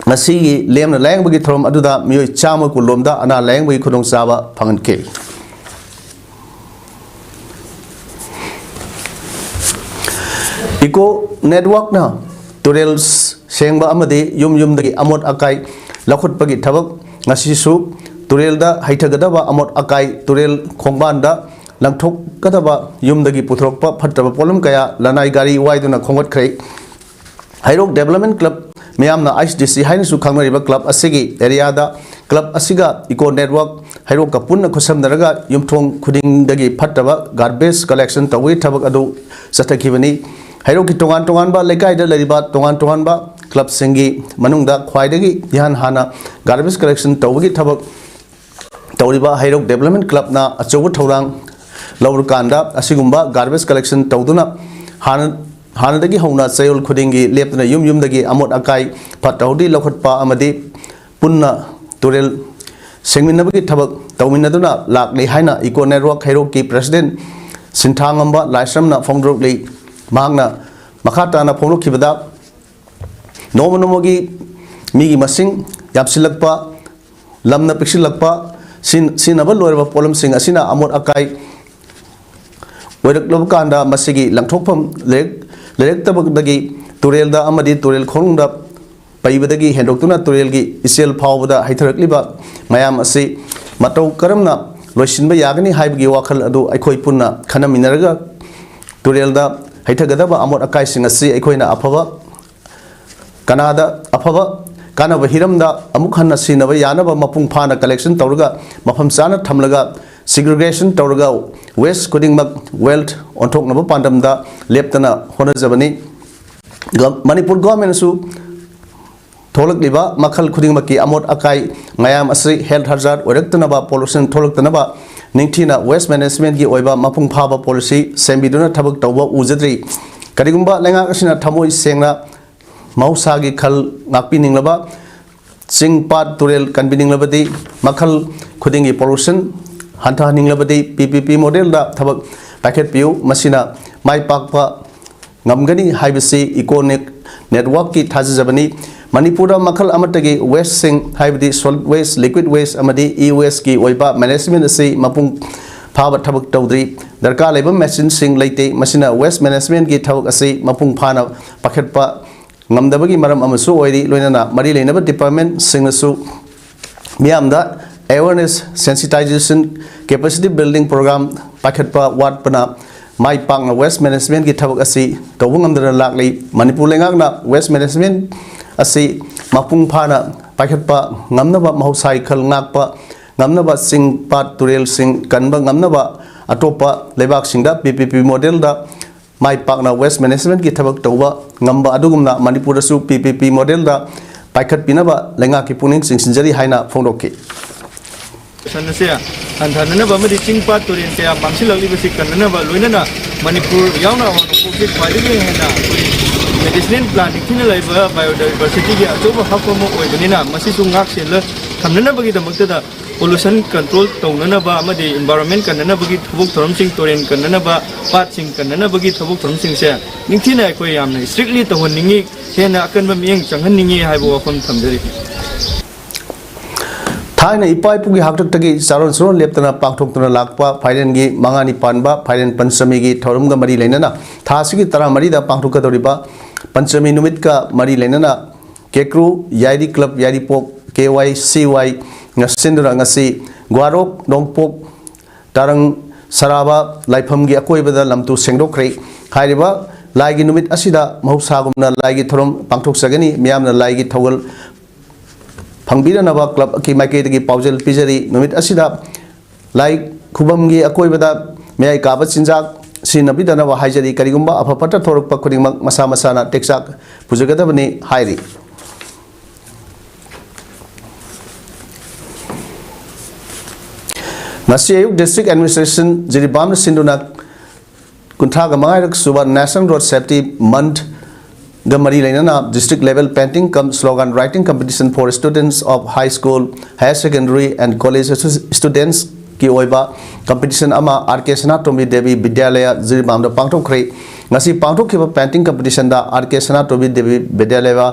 ꯉꯁꯤꯒꯤ ꯂꯦꯝꯅ ꯂꯥꯌꯦꯡꯕꯒꯤ ꯊꯧꯔꯝ ꯑꯗꯨꯗ ꯃꯤꯑꯣꯏ ꯆꯥꯝꯃ ꯀꯨꯟ ꯂꯣꯝꯗ ꯑꯅꯥ ꯂꯥꯌꯦꯡꯕꯒꯤ ꯈꯨꯗꯣꯡꯆꯥꯕ ꯐꯪꯍꯟꯈꯤ꯫ ꯏꯀꯣ ꯅꯦꯠꯋꯥꯛꯅ ꯇꯨꯔꯦꯜ ꯁꯦꯡꯕ ꯑꯃꯗꯤ ꯌꯨꯝ ꯌꯨꯝꯗꯒꯤ ꯑꯃꯣꯠ ꯑꯀꯥꯏ ꯂꯧꯈꯠꯄꯒꯤ ꯊꯕꯛ ꯉꯁꯤꯁꯨ ꯇꯨꯔꯦꯜꯗ ꯍꯩꯊꯒꯗꯕ ꯑꯃꯣꯠ ꯑꯀꯥꯏ ꯇꯨꯔꯦꯜ ꯈꯣꯡꯕꯥꯟꯗ ꯂꯪꯊꯣꯛꯀꯗꯕ, ꯌꯨꯝꯗꯒꯤ ꯄꯨꯊꯣꯔꯛꯄ ꯐꯠꯇꯕ ꯄꯣꯠꯂꯝ ꯀꯌꯥ ꯂꯅꯥꯏ ꯒꯥꯔꯤ ꯋꯥꯏꯗꯨꯅ ꯈꯣꯝꯒꯠꯈ꯭ꯔꯦ꯫ ꯍꯩꯔꯣꯛ ꯗꯦꯕꯂꯞꯃꯦꯟ ꯀ꯭ꯂꯕ, ꯃꯤꯌꯥꯝꯅ ꯑꯩꯆ ꯗꯤ ꯁꯤ ꯍꯥꯏꯅꯁꯨ ꯈꯪꯅꯔꯤꯕ ꯀ꯭ꯂꯕ ꯑꯁꯤꯒꯤ ꯑꯦꯔꯤꯌꯥꯗ ꯀ꯭ꯂꯕ ꯑꯁꯤꯒ ꯏꯀꯣ ꯅꯦꯠꯋꯥꯛ ꯍꯩꯔꯣꯛꯀ ꯄꯨꯟꯅ ꯈꯨꯠꯁꯝꯅꯔꯒ ꯌꯨꯝꯊꯣꯡ ꯈꯨꯗꯤꯡꯗꯒꯤ ꯐꯠꯇꯕ ꯒꯥꯔꯕꯦꯖ ꯀꯂꯦꯛꯁꯟ ꯇꯧꯕꯒꯤ ꯊꯕꯛ ꯑꯗꯨ ꯆꯠꯊꯈꯤꯕꯅꯤ꯫ ꯍꯩꯔꯣꯛꯀꯤ ꯇꯣꯉꯥꯟ ꯇꯣꯉꯥꯟꯕ ꯂꯩꯀꯥꯏꯗ ꯂꯩꯔꯤꯕ ꯇꯣꯉꯥꯟ ꯇꯣꯉꯥꯟꯕ ꯀ꯭ꯂꯕꯁꯤꯡꯒꯤ ꯃꯅꯨꯡꯗ ꯈ꯭ꯋꯥꯏꯗꯒꯤ ꯏꯍꯥꯟ ꯍꯥꯟꯅ ꯒꯥꯔꯕꯦꯖ ꯀꯂꯦꯛꯁꯟ ꯇꯧꯕꯒꯤ ꯊꯕꯛ ꯇꯧꯔꯤꯕ ꯍꯩꯔꯣꯛ ꯗꯦꯕꯂꯞꯃꯦꯟ ꯀ꯭ꯂꯕꯅ ꯑꯆꯧꯕ ꯊꯧꯗꯥꯡ ꯂꯧꯔꯀꯥꯟꯗ ꯑꯁꯤꯒꯨꯝꯕ ꯒꯥꯔꯕꯦꯖ ꯀꯂꯦꯛꯁꯟ ꯇꯧꯗꯨꯅ ꯍꯥꯟꯅ, ꯍꯥꯟꯅꯗꯒꯤ ꯍꯧꯅ ꯆꯌꯣꯜ ꯈꯨꯗꯤꯡꯒꯤ ꯂꯦꯞꯇꯅ ꯌꯨꯝ ꯌꯨꯝꯗꯒꯤ ꯑꯃꯣꯠ ꯑꯀꯥꯏ ꯐꯠꯇ ꯍꯥꯎꯗꯤ ꯂꯧꯈꯠꯄ ꯑꯃꯗꯤ ꯄꯨꯟꯅ ꯇꯨꯔꯦꯜ ꯁꯦꯡꯃꯤꯟꯅꯕꯒꯤ ꯊꯕꯛ ꯇꯧꯃꯤꯟꯅꯗꯨꯅ ꯂꯥꯛꯂꯤ ꯍꯥꯏꯅ ꯏꯀꯣ ꯅꯦꯠꯋꯥꯛ ꯍꯩꯔꯣꯛꯀꯤ ꯄ꯭ꯔꯁꯤꯗꯦꯟ ꯁꯤꯟꯊꯥꯉꯝꯕ ꯂꯥꯏꯁ꯭ꯔꯝꯅ ꯐꯣꯡꯗꯣꯔꯛꯂꯤ꯫ ꯃꯍꯥꯛꯅ ꯃꯈꯥ ꯇꯥꯅ ꯐꯣꯡꯗꯣꯛꯈꯤꯕꯗ, ꯅꯣꯡꯃ ꯅꯣꯡꯃꯒꯤ ꯃꯤꯒꯤ ꯃꯁꯤꯡ ꯌꯥꯝꯁꯤꯜꯂꯛꯄ, ꯂꯝꯅ ꯄꯤꯛꯁꯤꯜꯂꯛꯄ, ꯁꯤꯟ-, ꯁꯤꯖꯤꯟꯅꯕ ꯂꯣꯏꯔꯕ ꯄꯣꯠꯂꯝꯁꯤꯡ ꯑꯁꯤꯅ ꯑꯃꯣꯠ ꯑꯀꯥꯏ ꯑꯣꯏꯔꯛꯂꯕ ꯀꯥꯟꯗ ꯃꯁꯤꯒꯤ ꯂꯪꯊꯣꯛꯐꯝ ꯂꯩꯔꯛ-, ꯂꯩꯔꯛꯇꯕꯗꯒꯤ ꯇꯨꯔꯦꯜꯗ ꯑꯃꯗꯤ ꯇꯨꯔꯦꯜ ꯈꯣꯡꯅꯨꯡꯗ ꯄꯩꯕꯗꯒꯤ ꯍꯦꯟꯗꯣꯛꯇꯨꯅ ꯇꯨꯔꯦꯜꯒꯤ ꯏꯆꯦꯜ ꯐꯥꯎꯕꯗ ꯍꯩꯊꯔꯛꯂꯤꯕ ꯃꯌꯥꯝ ꯑꯁꯤ ꯃꯇꯧ ꯀꯔꯝꯅ ꯂꯣꯏꯁꯤꯟꯕ ꯌꯥꯒꯅꯤ ꯍꯥꯏꯕꯒꯤ ꯋꯥꯈꯜ ꯑꯗꯨ ꯑꯩꯈꯣꯏ ꯄꯨꯟꯅ ꯈꯟꯅꯃꯤꯟꯅꯔꯒ ꯇꯨꯔꯦꯜꯗ ꯍꯩꯊꯒꯗꯕ ꯑꯃꯣꯠ ꯑꯀꯥꯏꯁꯤꯡ ꯑꯁꯤ ꯑꯩꯈꯣꯏꯅ ꯑꯐꯕ ꯀꯅꯥꯗ ꯑꯐꯕ ꯀꯥꯟꯅꯕ ꯍꯤꯔꯝꯗ ꯑꯃꯨꯛ ꯍꯟꯅ ꯁꯤꯖꯤꯟꯅꯕ ꯌꯥꯅꯕ ꯃꯄꯨꯡ ꯐꯥꯅ collection ꯇꯧꯔꯒ, ꯃꯐꯝ ꯆꯥꯅ ꯊꯝꯂꯒ, segregation ꯇꯧꯔꯒ, waste ꯈꯨꯗꯤꯡꯃꯛ wealth ꯑꯣꯟꯊꯣꯛꯅꯕ ꯄꯥꯟꯗꯝꯗ ꯂꯦꯞꯇꯅ ꯍꯣꯠꯅꯖꯕꯅꯤ꯫ ꯒ-, ꯃꯅꯤꯄꯨꯔ governmentꯅꯁꯨ ꯊꯣꯛꯂꯛꯂꯤꯕ ꯃꯈꯜ ꯈꯨꯗꯤꯡꯃꯛꯀꯤ ꯑꯃꯣꯠ ꯑꯀꯥꯏ ꯃꯌꯥꯝ ꯑꯁꯤ health hazard ꯑꯣꯏꯔꯛꯇꯅꯕ, pollution ꯊꯣꯛꯂꯛꯇꯅꯕ ꯅꯤꯡꯊꯤꯅ waste managementꯀꯤ ꯑꯣꯏꯕ ꯃꯄꯨꯡ ꯐꯥꯕ policy ꯁꯦꯝꯕꯤꯗꯨꯅ ꯊꯕꯛ ꯇꯧꯕ ꯎꯖꯗ꯭ꯔꯤ꯫ ꯀꯔꯤꯒꯨꯝꯕ ꯂꯩꯉꯥꯛ ꯑꯁꯤꯅ ꯊꯃꯣꯏ ꯁꯦꯡꯅ ꯃꯍꯧꯁꯥꯒꯤ ꯈꯜ ꯉꯥꯛꯄꯤꯅꯤꯡꯂꯕ, ꯆꯤꯡ, ꯄꯥꯠ, ꯇꯨꯔꯦꯜ ꯀꯟꯕꯤꯅꯤꯡꯂꯕꯗꯤ, ꯃꯈꯜ ꯈꯨꯗꯤꯡꯒꯤ pollution ꯍꯟꯊꯍꯟꯅꯤꯡꯂꯕꯗꯤ, P P P modelꯗ ꯊꯕꯛ ꯄꯥꯏꯈꯠꯄꯤꯌꯨ꯫ ꯃꯁꯤꯅ ꯃꯥꯏ ꯄꯥꯛꯄ ꯉꯝꯒꯅꯤ ꯍꯥꯏꯕꯁꯤ Eco Net-, Networkꯀꯤ ꯊꯥꯖꯖꯕꯅꯤ꯫ ꯃꯅꯤꯄꯨꯔꯗ ꯃꯈꯜ ꯑꯃꯠꯇꯒꯤ wasteꯁꯤꯡ, ꯍꯥꯏꯕꯗꯤ solid waste, liquid waste ꯑꯃꯗꯤ e-wasteꯀꯤ ꯑꯣꯏꯕ management ꯑꯁꯤ ꯃꯄꯨꯡ ꯐꯥꯕ ꯊꯕꯛ ꯇꯧꯗ꯭ꯔꯤ꯫ ꯗꯔꯀꯥꯔ ꯂꯩꯕ machineꯁꯤꯡ ꯂꯩꯇꯦ꯫ ꯃꯁꯤꯅ waste managementꯀꯤ ꯊꯕꯛ ꯑꯁꯤ ꯃꯄꯨꯡ ꯐꯥꯅ ꯄꯥꯏꯈꯠꯄ ꯉꯝꯗꯕꯒꯤ ꯃꯔꯝ ꯑꯃꯁꯨ ꯑꯣꯏꯔꯤ꯫ ꯂꯣꯏꯅꯅ ꯃꯔꯤ ꯂꯩꯅꯕ departmentꯁꯤꯡꯅꯁꯨ ꯃꯤꯌꯥꯝꯗ awareness, sensitization, capacity building program ꯄꯥꯏꯈꯠꯄ ꯋꯥꯠꯄꯅ ꯃꯥꯏ ꯄꯥꯛꯅ waste managementꯀꯤ ꯊꯕꯛ ꯑꯁꯤ ꯇꯧꯕ ꯉꯝꯗꯅ ꯂꯥꯛꯂꯤ꯫ ꯃꯅꯤꯄꯨꯔ ꯂꯩꯉꯥꯛꯅ waste management ꯑꯁꯤ ꯃꯄꯨꯡ ꯐꯥꯅ ꯄꯥꯏꯈꯠꯄ ꯉꯝꯅꯕ, ꯃꯍꯧꯁꯥꯒꯤ ꯈꯜ ꯉꯥꯛꯄ ꯉꯝꯅꯕ, ꯆꯤꯡ, ꯄꯥꯠ, ꯇꯨꯔꯦꯜꯁꯤꯡ ꯀꯟꯕ ꯉꯝꯅꯕ ꯑꯇꯣꯞꯄ ꯂꯩꯕꯥꯛꯁꯤꯡꯗ P P P modelꯗ ꯃꯥꯏ ꯄꯥꯛꯅ waste managementꯀꯤ ꯊꯕꯛ ꯇꯧꯕ ꯉꯝꯕ ꯑꯗꯨꯒꯨꯝꯅ ꯃꯅꯤꯄꯨꯔꯗꯁꯨ P P P modelꯗ ꯄꯥꯏꯈꯠꯄꯤꯅꯕ ꯂꯩꯉꯥꯛꯀꯤ ꯄꯨꯛꯅꯤꯡ ꯆꯤꯡꯁꯤꯟꯖꯔꯤ ꯍꯥꯏꯅ ꯐꯣꯡꯗꯣꯛꯈꯤ꯫ Pollution ꯑꯁꯦ ꯍꯟꯊꯅꯅꯕ ꯑꯃꯗꯤ ꯆꯤꯡ ꯄꯥꯠ ꯇꯨꯔꯦꯜ ꯀꯌꯥ ꯃꯥꯡꯁꯤꯜꯂꯛꯂꯤꯕꯁꯤ ꯀꯟꯅꯅꯕ, ꯂꯣꯏꯅꯅ ꯃꯅꯤꯄꯨꯔ ꯌꯥꯎꯅ ꯑꯋꯥꯡ ꯅꯣꯡꯄꯣꯛꯁꯦ ꯈ꯭ꯋꯥꯏꯗꯒꯤ ꯍꯦꯟꯅ ꯑꯩꯈꯣꯏ medicinal plant ꯅꯤꯡꯊꯤꯅ ꯂꯩꯕ biodiversityꯒꯤ ꯑꯆꯧꯕ hub ꯑꯃ ꯑꯣꯏꯕꯅꯤꯅ, ꯃꯁꯤꯁꯨ ꯉꯥꯛ ꯁꯦꯜꯂ ꯊꯝꯅꯅꯕꯒꯤꯗꯃꯛꯇꯗ pollution control ꯇꯧꯅꯅꯕ ꯑꯃꯗꯤ environment ꯀꯟꯅꯅꯕꯒꯤ ꯊꯕꯛ ꯊꯧꯔꯝꯁꯤꯡ, ꯇꯨꯔꯦꯜ ꯀꯟꯅꯅꯕ, ꯄꯥꯠꯁꯤꯡ ꯀꯟꯅꯅꯕꯒꯤ ꯊꯕꯛ ꯊꯧꯔꯝꯁꯤꯡꯁꯦ ꯅꯤꯡꯊꯤꯅ ꯑꯩꯈꯣꯏ ꯌꯥꯝꯅ strictly ꯇꯧꯍꯟꯅꯤꯡꯉꯤ, ꯍꯦꯟꯅ ꯑꯀꯟꯕ ꯃꯤꯠꯌꯦꯡ ꯆꯪꯍꯟꯅꯤꯡꯉꯤ ꯍꯥꯏꯕ ꯋꯥꯐꯝ ꯊꯝꯖꯔꯤ꯫ ꯊꯥꯏꯅ ꯏꯄꯥ ꯏꯄꯨꯒꯤ ꯍꯥꯛꯇꯛꯇꯒꯤ ꯆꯥꯔꯣꯟ ꯁꯨꯔꯣꯟ ꯂꯦꯞꯇꯅ ꯄꯥꯡꯊꯣꯛꯇꯨꯅ ꯂꯥꯛꯄ ꯐꯥꯏꯔꯦꯟꯒꯤ ꯃꯉꯥꯅꯤ ꯄꯥꯟꯕ ꯐꯥꯏꯔꯦꯟ ꯄꯟꯆꯃꯤꯒꯤ ꯊꯧꯔꯝꯒ ꯃꯔꯤ ꯂꯩꯅꯅ ꯊꯥ ꯑꯁꯤꯒꯤ ꯇꯔꯥꯃꯔꯤꯗ ꯄꯥꯡꯊꯣꯛꯀꯗꯧꯔꯤꯕ ꯄꯟꯆꯃꯤ ꯅꯨꯃꯤꯠꯀ ꯃꯔꯤ ꯂꯩꯅꯅ ꯀꯦꯀ꯭ꯔꯨ ꯌꯥꯏꯔꯤ club ꯌꯥꯏꯔꯤꯄꯣꯛ K Y C Yꯅ ꯁꯤꯟꯗꯨꯅ ꯉꯁꯤ ꯒ꯭ꯋꯥꯔꯣꯛ ꯅꯣꯡꯄꯣꯛ ꯇꯥꯔꯪ ꯁꯔꯥꯕ ꯂꯥꯏꯐꯝꯒꯤ ꯑꯀꯣꯏꯕꯗ ꯂꯝꯇꯨ ꯁꯦꯡꯗꯣꯛꯈ꯭ꯔꯦ꯫ ꯍꯥꯏꯔꯤꯕ ꯂꯥꯏꯒꯤ ꯅꯨꯃꯤꯠ ꯑꯁꯤꯗ ꯃꯍꯧꯁꯥꯒꯨꯝꯅ ꯂꯥꯏꯒꯤ ꯊꯧꯔꯝ ꯄꯥꯡꯊꯣꯛꯆꯒꯅꯤ꯫ ꯃꯤꯌꯥꯝꯅ ꯂꯥꯏꯒꯤ ꯊꯧꯒꯜ ꯐꯪꯕꯤꯗꯅꯕ clubꯀꯤ ꯃꯥꯏꯀꯩꯗꯒꯤ ꯄꯥꯎꯖꯦꯜ ꯄꯤꯖꯔꯤ꯫ ꯅꯨꯃꯤꯠ ꯑꯁꯤꯗ ꯂꯥꯏ ꯈꯨꯕꯝꯒꯤ ꯑꯀꯣꯏꯕꯗ ꯃꯌꯥꯏ ꯀꯥꯕ ꯆꯤꯟꯖꯥꯛ ꯁꯤꯖꯤꯟꯅꯕꯤꯗꯅꯕ ꯍꯥꯏꯖꯔꯤ꯫ ꯀꯔꯤꯒꯨꯝꯕ ꯑꯐ ꯐꯠꯇ ꯊꯣꯔꯛꯄ ꯈꯨꯗꯤꯡꯃꯛ ꯃꯁꯥ ꯃꯁꯥꯅ ꯇꯦꯛꯆꯥꯛ ꯄꯨꯖꯒꯗꯕꯅꯤ ꯍꯥꯏꯔꯤ꯫ ꯉꯁꯤ ꯑꯌꯨꯛ district administration ꯖꯤꯔꯤꯕꯥꯝꯅ ꯁꯤꯟꯗꯨꯅ ꯀꯨꯟꯊ꯭ꯔꯥꯒ ꯃꯉꯥꯔꯛ ꯁꯨꯕ National Road Safety Monthꯒ ꯃꯔꯤ ꯂꯩꯅꯅ district level painting cum slogan writing competition for students of high school, higher secondary and college students ꯀꯤ ꯑꯣꯏꯕ competition ꯑꯃ R K ꯁꯅꯥꯇꯣꯝꯕꯤ ꯗꯦꯕꯤ ꯕꯤꯗ꯭ꯌꯥꯂꯌ ꯖꯤꯔꯤꯕꯥꯝꯗ ꯄꯥꯡꯊꯣꯛꯈ꯭ꯔꯦ꯫ ꯉꯁꯤ ꯄꯥꯡꯊꯣꯛꯈꯤꯕ painting competitionꯗ R K Sanatombi Devi ꯕꯤꯗ꯭ꯌꯥꯂꯌ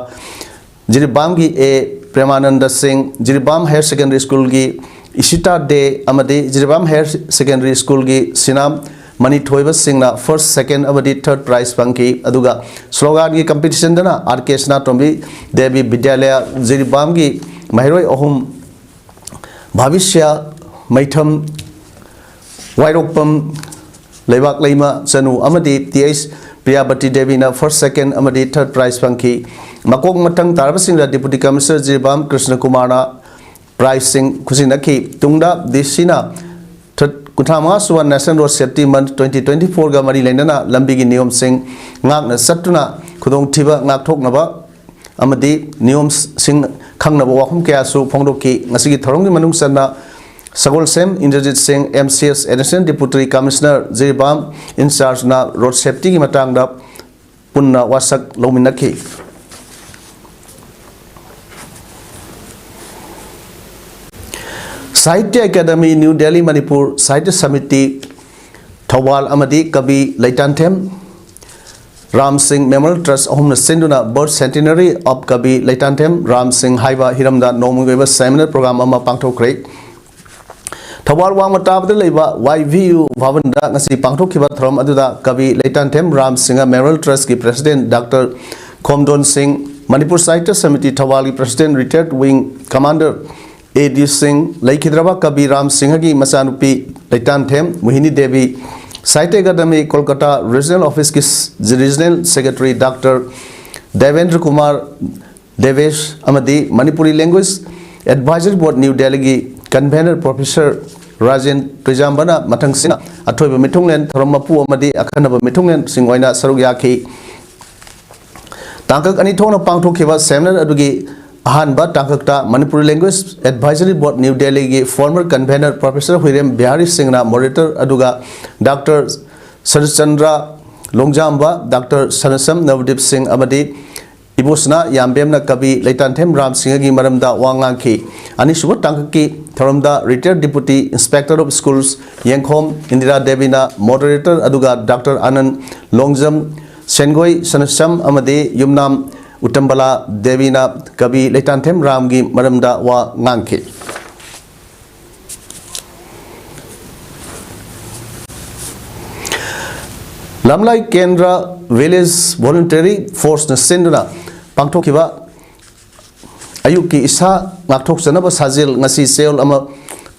ꯖꯤꯔꯤꯕꯥꯝꯒꯤ A ꯄ꯭ꯔꯦꯃꯥꯅꯟꯗ ꯁꯤꯡ, ꯖꯤꯔꯤꯕꯥꯝ Higher Secondary Schoolꯒꯤ ꯏꯁꯤꯇꯥ ꯗꯦ ꯑꯃꯗꯤ ꯖꯤꯔꯤꯕꯥꯝ Higher Secondary Schoolꯒꯤ ꯁꯤꯅꯥꯝ ꯃꯅꯤꯊꯣꯏꯕ ꯁꯤꯡꯅ first, second ꯑꯃꯗꯤ third prize ꯐꯪꯈꯤ꯫ ꯑꯗꯨꯒ sloganꯒꯤ competitionꯗꯅ R K ꯁꯅꯥꯇꯣꯝꯕꯤ ꯗꯦꯕꯤ ꯕꯤꯗ꯭ꯌꯥꯂꯌ ꯖꯤꯔꯤꯕꯥꯝꯒꯤ ꯃꯍꯩꯔꯣꯏ ꯑꯍꯨꯝ ꯚꯥꯕꯤꯁ꯭ꯌ ꯃꯩꯊꯝ, ꯋꯥꯏꯔꯣꯛꯄꯝ ꯂꯩꯕꯥꯛ ꯂꯩꯃ ꯆꯅꯨ ꯑꯃꯗꯤ T H ꯄ꯭ꯔꯤꯌꯥꯕꯇꯤ ꯗꯦꯕꯤꯅ first, second ꯑꯃꯗꯤ third prize ꯐꯪꯈꯤ꯫ ꯃꯀꯣꯛ ꯃꯊꯪ ꯇꯥꯔꯕꯁꯤꯡꯗ Deputy Commissioner ꯖꯤꯔꯤꯕꯥꯝ ꯀ꯭ꯔꯤꯁꯅ ꯀꯨꯃꯥꯔꯅ prizeꯁꯤꯡ ꯈꯨꯠꯁꯤꯟꯅꯈꯤ꯫ ꯇꯨꯡꯗ DCꯅ ꯀꯨꯟꯊ꯭ꯔꯥ ꯃꯉꯥ ꯁꯨꯕ National Road Safety Month twenty twenty-fourꯒ ꯃꯔꯤ ꯂꯩꯅꯅ ꯂꯝꯕꯤꯒꯤ ꯅꯤꯌꯣꯝꯁꯤꯡ ꯉꯥꯛꯅ ꯆꯠꯇꯨꯅ ꯈꯨꯗꯣꯡꯊꯤꯕ ꯉꯥꯛꯊꯣꯛꯅꯕ ꯑꯃꯗꯤ ꯅꯤꯌꯣꯝꯁꯤꯡ ꯈꯪꯅꯕ ꯋꯥꯐꯝ ꯀꯌꯥꯁꯨ ꯐꯣꯡꯗꯣꯛꯈꯤ꯫ ꯉꯁꯤꯒꯤ ꯊꯧꯔꯝꯒꯤ ꯃꯅꯨꯡ ꯆꯟꯅ ꯁꯒꯣꯜꯁꯦꯝ ꯏꯟꯗ꯭ꯔꯖꯤꯠ ꯁꯤꯡ, MCS Additional Deputy Commissioner Jiribam in chargeꯅ road safetyꯒꯤ ꯃꯇꯥꯡꯗ ꯄꯨꯟꯅ ꯋꯥꯁꯛ ꯂꯧꯃꯤꯟꯅꯈꯤ꯫ Sahitya Academy, New Delhi, Manipur, Sahitya Samiti, Thoubal ꯑꯃꯗꯤ ꯀꯕꯤ ꯂꯩꯇꯥꯟꯊꯦꯝ ꯔꯥꯝ ꯁꯤꯡ Memorial Trust ꯑꯍꯨꯝꯅ ꯁꯤꯟꯗꯨꯅ Birth Centenary of ꯀꯕꯤ ꯂꯩꯇꯥꯟꯊꯦꯝ ꯔꯥꯝ ꯁꯤꯡ ꯍꯥꯏꯕ ꯍꯤꯔꯝꯗ ꯅꯣꯡꯃꯒꯤ ꯑꯣꯏꯕ seminar program ꯑꯃ ꯄꯥꯡꯊꯣꯛꯈ꯭ꯔꯦ꯫ ꯊꯧꯕꯥꯜ ꯋꯥꯡꯃ ꯇꯥꯕꯗ ꯂꯩꯕ YVU ꯚꯕꯟꯗ ꯉꯁꯤ ꯄꯥꯡꯊꯣꯛꯈꯤꯕ ꯊꯧꯔꯝ ꯑꯗꯨꯗ ꯀꯕꯤ ꯂꯩꯇꯥꯟꯊꯦꯝ Ram Singh Memorial Trustꯀꯤ President Doctor ꯈꯣꯝꯗꯣꯟ ꯁꯤꯡ, ꯃꯅꯤꯄꯨꯔ ꯁꯥꯍꯤꯇ꯭ꯌ samiti ꯊꯧꯕꯥꯜꯒꯤ President Retired Wing Commander A D ꯁꯤꯡ, ꯂꯩꯈꯤꯗ꯭ꯔꯕ ꯀꯕꯤ ꯔꯥꯝ ꯁꯤꯡꯍꯒꯤ ꯃꯆꯥꯅꯨꯄꯤ ꯂꯩꯇꯥꯟꯊꯦꯝ ꯃꯣꯍꯤꯅꯤ ꯗꯦꯕꯤ, ꯁꯥꯍꯤꯇ꯭ꯌ ꯑꯦꯀꯥꯗꯃꯤ ꯀꯣꯜꯀꯇꯥ Regional Officeꯀꯤ Regional Secretary Doctor Devendra Kumar, Devesh ꯑꯃꯗꯤ Manipuri Language Advisory Board, New Delhi ꯒꯤ convener Professor ꯔꯥꯖꯦꯟ ꯇꯣꯏꯖꯥꯝꯕꯅ ꯃꯊꯪꯁꯤꯅ ꯑꯊꯣꯏꯕ ꯃꯤꯊꯨꯡꯂꯦꯟ ꯊꯧꯔꯝ ꯃꯄꯨ ꯑꯃꯗꯤ ꯑꯈꯟꯅꯕ ꯃꯤꯊꯨꯡꯂꯦꯟꯁꯤꯡ ꯑꯣꯏꯅ ꯁꯔꯨꯛ ꯌꯥꯈꯤ꯫ ꯇꯥꯡꯀꯛ ꯑꯅꯤ ꯊꯣꯛꯅ ꯄꯥꯡꯊꯣꯛꯈꯤꯕ seminar ꯑꯗꯨꯒꯤ ꯑꯍꯥꯟꯕ ꯇꯥꯡꯀꯛꯇ Manipuri Language Advisory Board, New Delhi ꯒꯤ former convener Professor ꯍꯨꯏꯔꯦꯝ ꯕꯤꯍꯥꯔꯤ ꯁꯤꯡꯅ moderator ꯑꯗꯨꯒ Doctor ꯁꯔꯠꯆꯟꯗ꯭ꯔ ꯂꯣꯡꯖꯥꯝꯕ, Doctor ꯁꯅꯁꯝ ꯅꯕꯗꯤꯞ ꯁꯤꯡ ꯑꯃꯗꯤ ꯏꯕꯣꯁꯅꯥ ꯌꯥꯝꯕꯦꯝꯅ ꯀꯕꯤ ꯂꯩꯇꯥꯟꯊꯦꯝ ꯔꯥꯝ ꯁꯤꯡꯍꯒꯤ ꯃꯔꯝꯗ ꯋꯥ ꯉꯥꯡꯈꯤ꯫ ꯑꯅꯤꯁꯨꯕ ꯇꯥꯡꯀꯛꯀꯤ ꯊꯧꯔꯝꯗ Retired Deputy Inspector of Schools ꯌꯦꯡꯈꯣꯝ ꯏꯟꯗꯤꯔꯥ ꯗꯦꯕꯤꯅ moderator ꯑꯗꯨꯒ Doctor ꯑꯅꯟ ꯂꯣꯡꯖꯝ, ꯁꯦꯟꯒꯣꯏ ꯁꯅꯁꯝ ꯑꯃꯗꯤ ꯌꯨꯝꯅꯥꯝ ꯎꯇꯝꯕꯂꯥ ꯗꯦꯕꯤꯅ ꯀꯕꯤ ꯂꯩꯇꯥꯟꯊꯦꯝ ꯔꯥꯝꯒꯤ ꯃꯔꯝꯗ ꯋꯥ ꯉꯥꯡꯈꯤ꯫ ꯂꯝꯂꯥꯏ ꯀꯦꯟꯗ꯭ꯔ Village Voluntary Force ꯅ ꯁꯤꯟꯗꯨꯅ ꯄꯥꯡꯊꯣꯛꯈꯤꯕ ꯑꯌꯨꯛꯀꯤ ꯏꯁꯥ ꯉꯥꯛꯊꯣꯛꯆꯅꯕ ꯁꯥꯖꯦꯜ ꯉꯁꯤ ꯆꯌꯣꯜ ꯑꯃ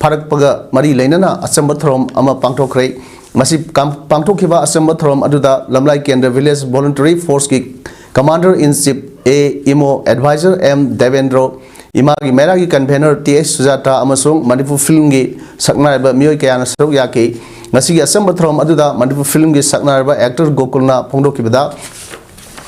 ꯐꯥꯔꯛꯄꯒ ꯃꯔꯤ ꯂꯩꯅꯅ ꯑꯆꯝꯕ ꯊꯧꯔꯝ ꯑꯃ ꯄꯥꯡꯊꯣꯛꯈ꯭ꯔꯦ꯫ ꯃꯁꯤ ꯀꯥꯝ-, ꯄꯥꯡꯊꯣꯛꯈꯤꯕ ꯑꯆꯝꯕ ꯊꯧꯔꯝ ꯑꯗꯨꯗ ꯂꯝꯂꯥꯏ ꯀꯦꯟꯗ꯭ꯔ Village Voluntary Force ꯀꯤ Commander in Chief A Imo, Advisor M Devendro, ꯏꯃꯥꯒꯤ ꯃꯩꯔꯥꯒꯤ convener ꯇꯤ ꯑꯩꯆ ꯁꯨꯖꯥꯇꯥ ꯑꯃꯁꯨꯡ ꯃꯅꯤꯄꯨꯔ film ꯒꯤ ꯁꯛꯅꯥꯏꯔꯕ ꯃꯤꯑꯣꯏ ꯀꯌꯥꯅ ꯁꯔꯨꯛ ꯌꯥꯈꯤ꯫ ꯉꯁꯤꯒꯤ ꯑꯆꯝꯕ ꯊꯧꯔꯝ ꯑꯗꯨꯗ ꯃꯅꯤꯄꯨꯔ film ꯒꯤ ꯁꯛꯅꯥꯏꯔꯕ actor ꯒꯣꯀꯨꯜꯅ ꯐꯣꯡꯗꯣꯛꯈꯤꯕꯗ,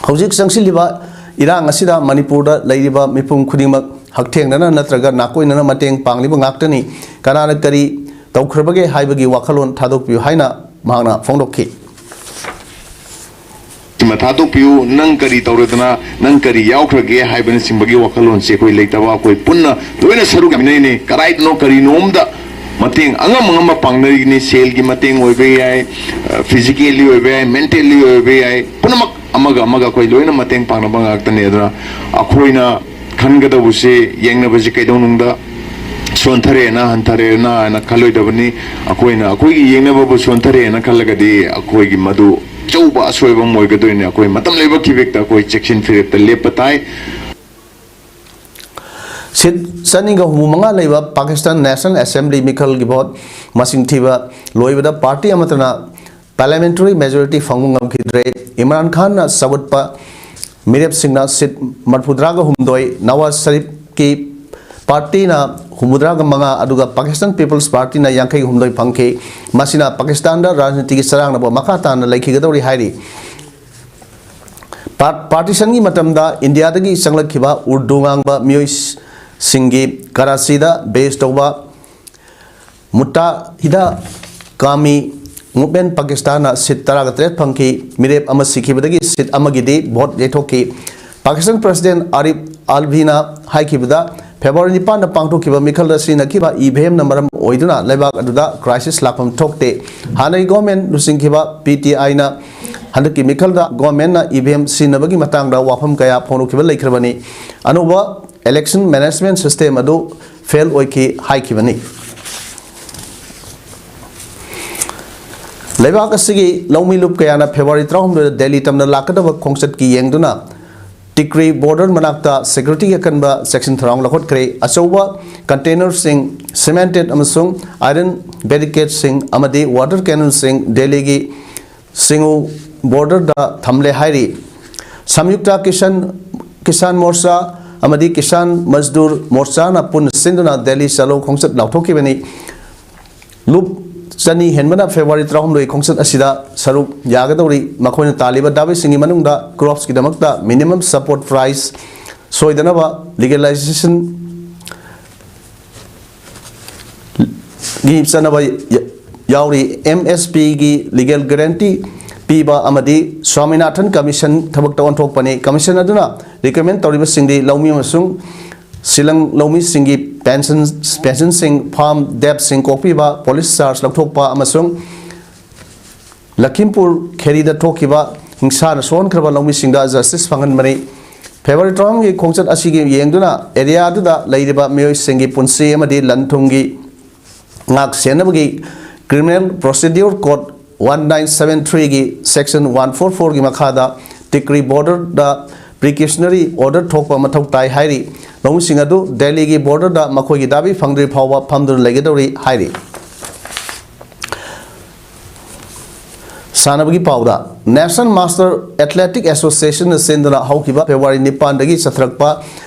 ꯍꯧꯖꯤꯛ ꯆꯪꯁꯤꯜꯂꯤꯕ ꯏꯔꯥꯡ ꯑꯁꯤꯗ ꯃꯅꯤꯄꯨꯔꯗ ꯂꯩꯔꯤꯕ ꯃꯤꯄꯨꯝ ꯈꯨꯗꯤꯡꯃꯛ ꯍꯛꯊꯦꯡꯅꯅ ꯅꯠꯇ꯭ꯔꯒ ꯅꯥꯀꯣꯏꯅꯅ ꯃꯇꯦꯡ ꯄꯥꯡꯂꯤꯕ ꯉꯥꯛꯇꯅꯤ꯫ ꯀꯅꯥꯅ ꯀꯔꯤ ꯇꯧꯈ꯭ꯔꯕꯒꯦ ꯍꯥꯏꯕꯒꯤ ꯋꯥꯈꯜꯂꯣꯟ ꯊꯥꯗꯣꯛꯄꯤꯌꯨ ꯍꯥꯏꯅ ꯃꯍꯥꯛꯅ ꯐꯣꯡꯗꯣꯛꯈꯤ꯫ ꯁꯤꯃ ꯊꯥꯗꯣꯛꯄꯤꯌꯨ, ꯅꯪ ꯀꯔꯤ ꯇꯧꯔꯗꯅ, ꯅꯪ ꯀꯔꯤ ꯌꯥꯎꯈ꯭ꯔꯒꯦ ꯍꯥꯏꯕꯅꯆꯤꯡꯕꯒꯤ ꯋꯥꯈꯜꯂꯣꯟꯁꯦ ꯑꯩꯈꯣꯏ ꯂꯩꯇꯕ, ꯑꯩꯈꯣꯏ ꯄꯨꯟꯅ ꯂꯣꯏꯅ ꯁꯔꯨꯛ ꯌꯥꯃꯤꯟꯅꯔꯤꯅꯤ꯫ ꯀꯗꯥꯏꯗꯅꯣ ꯀꯔꯤꯅꯣꯝꯗ ꯃꯇꯦꯡ ꯑꯉꯝ ꯑꯉꯝꯕ ꯄꯥꯡꯅꯔꯤꯅꯤ꯫ ꯁꯦꯜꯒꯤ ꯃꯇꯦꯡ ꯑꯣꯏꯕ ꯌꯥꯏ, physically ꯑꯣꯏꯕ ꯌꯥꯏ, mentally ꯑꯣꯏꯕ ꯌꯥꯏ, ꯄꯨꯝꯅꯃꯛ ꯑꯃꯒ ꯑꯃꯒ ꯑꯩꯈꯣꯏ ꯂꯣꯏꯅ ꯃꯇꯦꯡ ꯄꯥꯡꯅꯕ ꯉꯥꯛꯇꯅꯤ꯫ ꯑꯗꯨꯅ ꯑꯩꯈꯣꯏꯅ ꯈꯟꯒꯗꯧꯕꯁꯦ, ꯌꯦꯡꯅꯕꯁꯦ ꯀꯩꯗꯧꯅꯨꯡꯗ ꯁꯣꯟꯊꯔꯦꯅ, ꯍꯟꯊꯔꯦꯅ ꯍꯥꯏꯅ ꯈꯜꯂꯣꯏꯗꯕꯅꯤ꯫ ꯑꯩꯈꯣꯏꯅ ꯑꯩꯈꯣꯏꯒꯤ ꯌꯦꯡꯅꯕꯕꯨ ꯁꯣꯟꯊꯔꯦꯅ ꯈꯜꯂꯒꯗꯤ ꯑꯩꯈꯣꯏꯒꯤ ꯃꯗꯨ ꯑꯆꯧꯕ ꯑꯁꯣꯏꯕ ꯑꯃ ꯑꯣꯏꯒꯗꯣꯏꯅꯤ꯫ ꯑꯩꯈꯣꯏ ꯃꯇꯝ ꯂꯩꯕ ꯈꯤꯕꯦꯛꯇ ꯑꯩꯈꯣꯏ ꯆꯦꯛꯁꯤꯟ ꯐꯤꯔꯦꯞꯇ ꯂꯦꯞꯄ ꯇꯥꯏ꯫ Seat ꯆꯅꯤꯒ ꯍꯨꯝꯐꯨ ꯃꯉꯥ ꯂꯩꯕ Pakistan National Assembly ꯃꯤꯈꯜꯒꯤ vote ꯃꯁꯤꯡ ꯊꯤꯕ ꯂꯣꯏꯕꯗ party ꯑꯃꯠꯇꯅ parliamentary majority ꯐꯪꯕ ꯉꯝꯈꯤꯗ꯭ꯔꯦ꯫ ꯏꯝꯔꯥꯟ ꯈꯥꯟꯅ ꯁꯧꯒꯠꯄ ꯃꯤꯔꯦꯞꯁꯤꯡꯅ ꯁꯤꯠ ꯃꯔꯤꯐꯨꯇꯔꯥꯒ ꯍꯨꯝꯗꯣꯏ, ꯅꯋꯥꯖ ꯁꯔꯤꯐꯀꯤ ꯄꯥꯔꯇꯤꯅ ꯍꯨꯝꯐꯨꯇꯔꯥꯒ ꯃꯉꯥ, ꯑꯗꯨꯒ ꯄꯥꯀꯤꯁꯇꯥꯟ ꯄꯤꯄꯜꯁ ꯄꯥꯔꯇꯤꯅ ꯌꯥꯡꯈꯩ ꯍꯨꯝꯗꯣꯏ ꯐꯪꯈꯤ꯫ ꯃꯁꯤꯅ ꯄꯥꯀꯤꯁꯇꯥꯟꯗ ꯔꯥꯖꯅꯤꯇꯤꯒꯤ ꯆꯔꯥꯡꯅꯕ ꯃꯈꯥ ꯇꯥꯅ ꯂꯩꯈꯤꯒꯗꯧꯔꯤ ꯍꯥꯏꯔꯤ꯫ ꯄꯥꯔ-, ꯄꯥꯔꯇꯤꯁꯟꯒꯤ ꯃꯇꯝꯗ ꯏꯟꯗꯤꯌꯥꯗꯒꯤ ꯆꯪꯂꯛꯈꯤꯕ ꯎꯔꯗꯨ ꯉꯥꯡꯕ ꯃꯤꯑꯣꯏꯁꯤꯡꯒꯤ ꯀꯔꯥꯆꯤꯗ ꯕꯦꯁ ꯇꯧꯕ ꯃꯨꯇꯥꯍꯤꯗ ꯀꯥꯃꯤ ꯃꯨꯚꯃꯦꯟ ꯄꯥꯀꯤꯁꯇꯥꯟꯅ ꯁꯤꯠ ꯇꯔꯥꯒ ꯇꯔꯦꯠ ꯐꯪꯈꯤ꯫ ꯃꯤꯔꯦꯞ ꯑꯃ ꯁꯤꯈꯤꯕꯗꯒꯤ ꯁꯤꯠ ꯑꯃꯒꯤꯗꯤ vote ꯌꯩꯊꯣꯛꯈꯤ꯫ Pakistan president Arif ꯑꯜꯚꯤꯅ ꯍꯥꯏꯈꯤꯕꯗ, February ꯅꯤꯄꯥꯟꯗ ꯄꯥꯡꯊꯣꯛꯈꯤꯕ ꯃꯤꯈꯜꯗ ꯁꯤꯖꯤꯟꯅꯈꯤꯕ ꯏ ꯚꯤ ꯑꯦꯝꯅ ꯃꯔꯝ ꯑꯣꯏꯗꯨꯅ ꯂꯩꯕꯥꯛ ꯑꯗꯨꯗ ꯀ꯭ꯔꯥꯏꯁꯤꯁ ꯂꯥꯛꯐꯝ ꯊꯣꯛꯇꯦ꯫ ꯍꯥꯟꯅꯒꯤ ꯒꯣꯔꯃꯦꯟ ꯂꯨꯆꯤꯡꯈꯤꯕ ꯄꯤ ꯇꯤ ꯑꯥꯏꯅ ꯍꯟꯗꯛꯀꯤ ꯃꯤꯈꯜꯗ ꯒꯣꯔꯃꯦꯟꯅ ꯏ ꯚꯤ ꯑꯦꯝ ꯁꯤꯖꯤꯟꯅꯕꯒꯤ ꯃꯇꯥꯡꯗ ꯋꯥꯐꯝ ꯀꯌꯥ ꯐꯣꯡꯗꯣꯛꯈꯤꯕ ꯂꯩꯈ꯭ꯔꯕꯅꯤ꯫ ꯑꯅꯧꯕ ꯏꯂꯦꯛꯁꯟ ꯃꯦꯅꯦꯖꯃꯦꯟ ꯁꯤꯁꯇꯦꯝ ꯑꯗꯨ ꯐꯦꯜ ꯑꯣꯏꯈꯤ ꯍꯥꯏꯈꯤꯕꯅꯤ꯫ ꯂꯩꯕꯥꯛ ꯑꯁꯤꯒꯤ ꯂꯧꯃꯤ ꯂꯨꯞ ꯀꯌꯥꯅ ꯐꯦꯕ꯭ꯔꯨꯋꯥꯔꯤ ꯇꯔꯥꯍꯨꯝꯗꯣꯏꯗ ꯗꯦꯜꯂꯤ ꯇꯝꯅ ꯂꯥꯛꯀꯗꯕ ꯈꯣꯡꯆꯠꯀꯤ ꯌꯦꯡꯗꯨꯅ ꯇꯤꯀ꯭ꯔꯤ ꯕꯣꯔꯗꯔ ꯃꯅꯥꯛꯇ ꯁꯦꯀ꯭ꯌꯨꯔꯤꯇꯤꯒꯤ ꯑꯀꯟꯕ ꯆꯦꯛꯁꯤꯟ ꯊꯧꯔꯥꯡ ꯂꯧꯈꯠꯈ꯭ꯔꯦ꯫ ꯑꯆꯧꯕ ꯀꯟꯇꯦꯅꯔꯁꯤꯡ, ꯁꯤꯃꯦꯟꯇꯦꯠ ꯑꯃꯁꯨꯡ ꯑꯥꯏꯔꯟ ꯕꯦꯔꯤꯀꯦꯗꯁꯤꯡ ꯑꯃꯗꯤ ꯋꯥꯇꯔ ꯀꯦꯅꯟꯁꯤꯡ ꯗꯦꯜꯂꯤꯒꯤ ꯁꯤꯡꯎ ꯕꯣꯔꯗꯔꯗ ꯊꯝꯂꯦ ꯍꯥꯏꯔꯤ꯫ ꯁꯝꯌꯨꯛꯇ ꯀꯤꯁꯟ, ꯀꯤꯁꯥꯟ ꯃꯣꯔꯆꯥ ꯑꯃꯗꯤ ꯀꯤꯁꯥꯟ ꯃꯖꯗꯨꯔ ꯃꯣꯔꯆꯥꯅ ꯄꯨꯟꯅ ꯁꯤꯟꯗꯨꯅ ꯗꯦꯜꯂꯤ ꯆꯠꯂꯣ ꯈꯣꯡꯆꯠ ꯂꯥꯎꯊꯣꯛꯈꯤꯕꯅꯤ꯫ ꯂꯨꯞ ꯆꯅꯤ ꯍꯦꯟꯕꯅ ꯐꯦꯕ꯭ꯔꯨꯋꯥꯔꯤ ꯇꯔꯥꯍꯨꯝꯗꯣꯏ ꯈꯣꯡꯆꯠ ꯑꯁꯤꯗ ꯁꯔꯨꯛ ꯌꯥꯒꯗꯧꯔꯤ꯫ ꯃꯈꯣꯏꯅ ꯇꯥꯜꯂꯤꯕ ꯗꯥꯕꯤꯁꯤꯡꯒꯤ ꯃꯅꯨꯡꯗ ꯀ꯭ꯔꯣꯞꯁꯀꯤꯗꯃꯛꯇ ꯃꯤꯅꯤꯃꯝ ꯁꯄꯣꯔꯠ ꯄ꯭ꯔꯥꯏꯁ ꯁꯣꯏꯗꯅꯕ, ꯂꯤꯒꯦꯂꯥꯏꯖꯦꯁꯟ ꯒꯤ ꯆꯠꯅꯕ ꯌ-, ꯌꯥꯎꯔꯤ꯫ ꯑꯦꯝ ꯑꯦꯁ ꯄꯤꯒꯤ ꯂꯤꯒꯦꯜ ꯒꯥꯔꯦꯟꯇꯤ ꯄꯤꯕ ꯑꯃꯗꯤ ꯁ꯭ꯋꯥꯃꯤꯅꯥꯊꯟ ꯀꯃꯤꯁꯟ ꯊꯕꯛꯇ ꯑꯣꯟꯊꯣꯛꯄꯅꯤ꯫ ꯀꯃꯤꯁꯟ ꯑꯗꯨꯅ ꯔꯤꯀꯃꯦꯟ ꯇꯧꯔꯤꯕꯁꯤꯡꯗꯤ ꯂꯧꯃꯤ ꯑꯃꯁꯨꯡ ꯁꯤꯂꯪ ꯂꯧꯃꯤꯁꯤꯡꯒꯤ ꯄꯦꯟꯁꯟ, ꯄꯦꯟꯁꯟꯁꯤꯡ, ꯐꯥꯔꯝ ꯗꯦꯞꯁꯤꯡ ꯀꯣꯛꯄꯤꯕ, ꯄꯨꯂꯤꯁ ꯆꯥꯔꯖ ꯂꯧꯊꯣꯛꯄ ꯑꯃꯁꯨꯡ ꯂꯈꯤꯝꯄꯨꯔ ꯈꯦꯔꯤꯗ ꯊꯣꯛꯈꯤꯕ ꯍꯤꯡꯁꯥꯅ ꯁꯣꯛꯍꯟꯈ꯭ꯔꯕ ꯂꯧꯃꯤꯁꯤꯡꯗ ꯖꯁꯇꯤꯁ ꯐꯪꯍꯟꯕꯅꯤ꯫ ꯐꯦꯕ꯭ꯔꯨꯋꯥꯔꯤ ꯇꯔꯥꯃꯉꯥꯒꯤ ꯈꯣꯡꯆꯠ ꯑꯁꯤꯒꯤ ꯌꯦꯡꯗꯨꯅ ꯑꯦꯔꯤꯌꯥ ꯑꯗꯨꯗ ꯂꯩꯔꯤꯕ ꯃꯤꯑꯣꯏꯁꯤꯡꯒꯤ ꯄꯨꯟꯁꯤ ꯑꯃꯗꯤ ꯂꯟ ꯊꯨꯝꯒꯤ ꯉꯥꯛ ꯁꯦꯟꯅꯕꯒꯤ Criminal Procedure Code one nine seven three ꯒꯤ section one four four ꯒꯤ ꯃꯈꯥꯗ ꯇꯤꯀ꯭ꯔꯤ ꯕꯣꯔꯗꯔꯗ ꯄ꯭ꯔꯤꯀꯦꯁꯅꯔꯤ ꯑꯣꯔꯗꯔ ꯊꯣꯛꯄ ꯃꯊꯧ ꯇꯥꯏ ꯍꯥꯏꯔꯤ꯫ ꯂꯧꯃꯤꯁꯤꯡ ꯑꯗꯨ ꯗꯦꯜꯂꯤꯒꯤ ꯕꯣꯔꯗꯔꯗ ꯃꯈꯣꯏꯒꯤ ꯗꯥꯕꯤ ꯐꯪꯗ꯭ꯔꯤ ꯐꯥꯎꯕ ꯐꯝꯗꯨꯅ ꯂꯩꯒꯗꯧꯔꯤ ꯍꯥꯏꯔꯤ꯫ ꯁꯥꯟꯅꯕꯒꯤ ꯄꯥꯎꯗ, National Master Athletic Associationꯅ ꯁꯤꯟꯗꯨꯅ ꯍꯧꯈꯤꯕ February ꯅꯤꯄꯥꯟꯗꯒꯤ ꯆꯠꯊꯔꯛꯄ